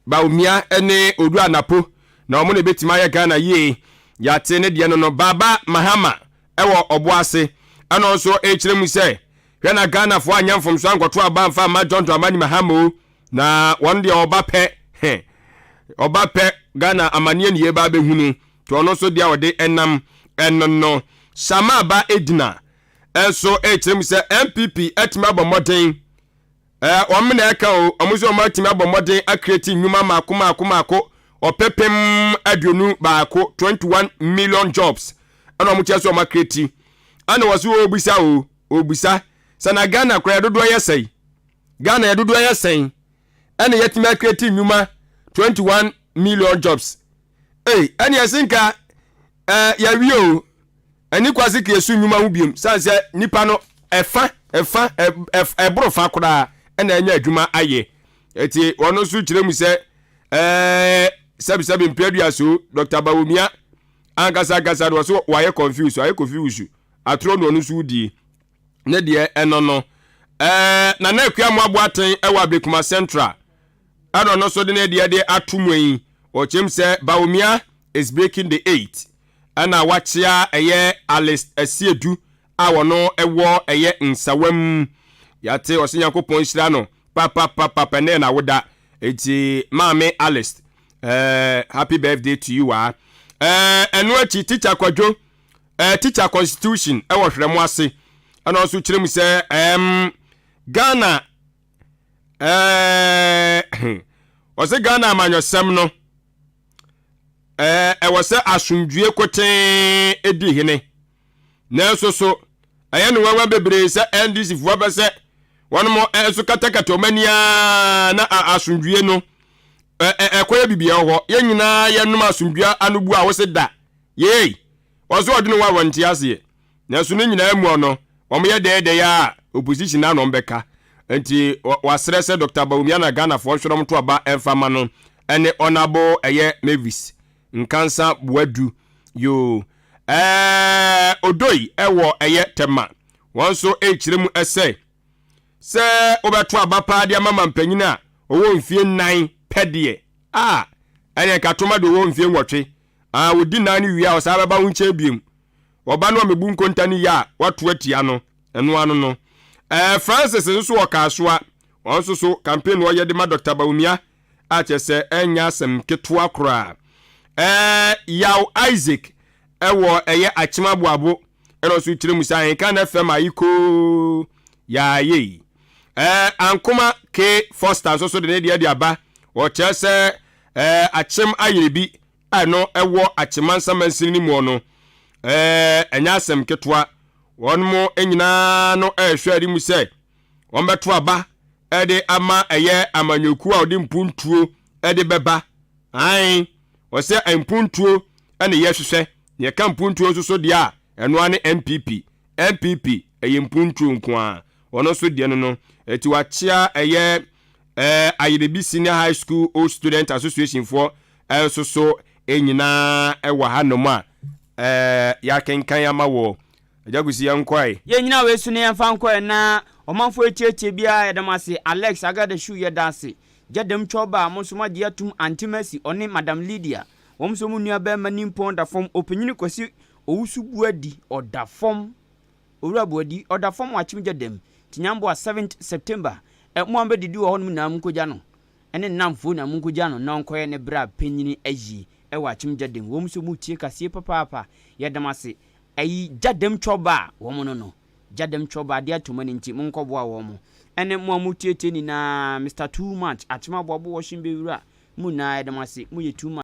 Bawumia ne Owura Napo na wɔn na ebetumi ayɛ Ghana yie. Yɛate ne deɛ no no Baba Mahama ɛwɔ ɔbo ase ɛna nso ɛkyerɛ mu sɛ hwɛ na Ghanafoɔ anyɛ mfomso ankɔto aba amfa amma John Dramani Mahama o na wɔn deɛ ɔba pɛ hɛ ɔba pɛ Ghana amaneɛ ne yɛba abɛhunu nti ɔno nso deɛ ɔde ɛnam ɛno no Shama Ba Edina ɛnso ɛkyerɛ mu sɛ NPP atumi abɔ mmɔden Ɛɛ wɔn na ɛka o, wɔn nso wɔn atumi abɔ mmɔden akreati nnwuma mmaako mmaako mmaako ɔpepem 21, 21 million jobs ɛna wɔn kyerɛ sɛ wɔn akreati. Ɛna wɔ so wɔrebisa o, wɔrebisa sɛ na Ghana koraa yɛ dodoɔ yɛ sɛn? Ghana yɛ dodoɔ yɛ sɛn? Ɛna yɛatumi akreati nnwuma 21 million jobs. Ei, ɛne ɛse nka ɛɛ yɛawie o. Ɛni kwa se kiesu nnwuma ho biom sane sɛ nipa no ɛfa ɛfa ɛboro fa koraa ɛna ɛnya adwuma ayɛ. Eti wɔn nso kyerɛ mu sɛ ɛɛ sɛbisɛbi mpeadua so Dr. Bawumia ankasa ankasa no wɔso wɔayɛ confuse ayɛ confuse atorɔ na ɔno nso die ne deɛ ɛno no ɛɛ Nana Akua Mmoaboaten ɛwɔ Ablekuma Central ɛna ɔno nso de ne deɛ de ato mu yi ɔkyerɛ mu sɛ Bawumia is breaking the eight ɛna wakyea ɛyɛ Alice Asiedu a ɔno ɛwɔ ɛyɛ Nsawam. Yɛate ɔsɛ Nyankopɔn nhyira no papapapapa ɛnɛ na woda. Eti maame Alice eh, happy birthday to you ah. Eh, ɛno akyi teacher Kwadwo eh, teacher constitution ɛwɔ hwerɛmo ase ɛna ɔnso kyerɛ mu sɛ ɛm Ghana eh, ɔsɛ Ghana amanyɔsɛm no Ɛwɔ sɛ asomdwoe kotee di hene. Nanso so ɛyɛ no nwanwa bebree sɛ NDC foɔ pɛ sɛ wɔn nso katakata wɔn ani ara na asomdwoe no ɛkɔyɛ biribi wɔ hɔ. Yɛn nyinaa yɛnom asomdwoe anobu a wose da. Yei, wɔn nso wɔdwene ho a wɔnte aseɛ. Nanso ne nyinaa mu no, wɔyɛ dɛɛdɛɛ a opposition na wɔn bɛka. Nti wɔasrɛ sɛ Dr. Bawumia na Ghanafoɔ nhwɛ na wɔnto aba mfa ma no ɛne Honourable ɛyɛ Mavis Nkansa Boadu yoo. Ɛɛ Odoi ɛwɔ ɛyɛ Tema. Wɔn nso ɛrekyerɛ mu ɛsɛ sɛ wobɛto aba paa de ama mampanyin a ɔwɔ mfie nnan pɛ deɛ a ɛneɛ nka toma deɛ ɔwɔ mfie 8 a ɔdi nnan no wie a ɔsan bɛba wo nkyɛn biom. Ɔba no a mebu nkonta ne yɛ a wato atia no, ɛno ano no. Ɛɛ Francis nso wɔ Kasoa, ɔno nso so campaign no ɔyɛ de ma Dr. Bawumia a kyerɛ sɛ ɛnyɛ asɛm ketewa koraa. Ɛɛ Yaw Isaac ɛwɔ ɛyɛ Akyem Aboabo ɛna ɔso kyerɛ mu sɛ Ahenkan FM ayikoo yaayei. Ɛɛ Ankoma K Foster nso so de ne deɛ de aba, ɔkyerɛ sɛ ɛɛ Akyem Ayerbi a ɛno ɛwɔ Akyemansa mansini no muɔ no, ɛnyɛ asɛm ketewa. Wɔn mo nyinaa no ɛrehwɛ anim sɛ wɔn bɛto aba ɛde ama ɛyɛ amanyɔkuo a wɔde mpuntuo ɛde bɛba. Ae, wɔsɛ mpuntuo ɛna yɛhwehwɛ. Na yɛka mpuntuo nso so deɛ a, ɛno ara ne NPP. NPP ɛyɛ mpuntuo nko ara. Wɔn nso deɛ no no, ɛti wakyea ɛyɛ ɛɛ Ayerebi Senior High School Old Student Association foɔ nso so nyinaa wɔ hanom a ɛɛ yɛakenkan ama wɔ. Agya Kwesi yɛnkɔe. Yɛn nyina wei so no yɛmfa nkɔɛ na ɔmanfoɔ etietie biara yɛda mo ase Alex Agadashu yɛda ase Gyadam Twɔba mo nso moagye atum Auntie Mercy ɔne Madam Lydia wɔn nso mo nua bɛɛma Nimpɔn da fam Ɔpanyini Kwasi Owusu Buadi ɔda fam Owura Boadi, ɔda fam wɔ Akyem Gyadam, Tinyamboa 7th September. Ɛ, mo a mobɛdidi wɔ hɔnom nyinaa monkɔgya no, ɛne ne nnamfoɔ nyinaa monkɔgya no na ɔnkɔyɛ ne bra panyini ayie wɔ Akyem Gyadam. Wɔn nso motie kaseɛ papaapa. Yɛda mo ase. Ayi, Gyadam Twɔba a wɔn no no, Gyadam Twɔba adeɛ ato mo ani nti monkɔboa wɔn. Ɛne mo a motietie nyinaa, Mister Too Much, Akyem Aboabo Wɔhyen Bɛwura, mo nyinaa yɛda mo ase. Moyɛ too much.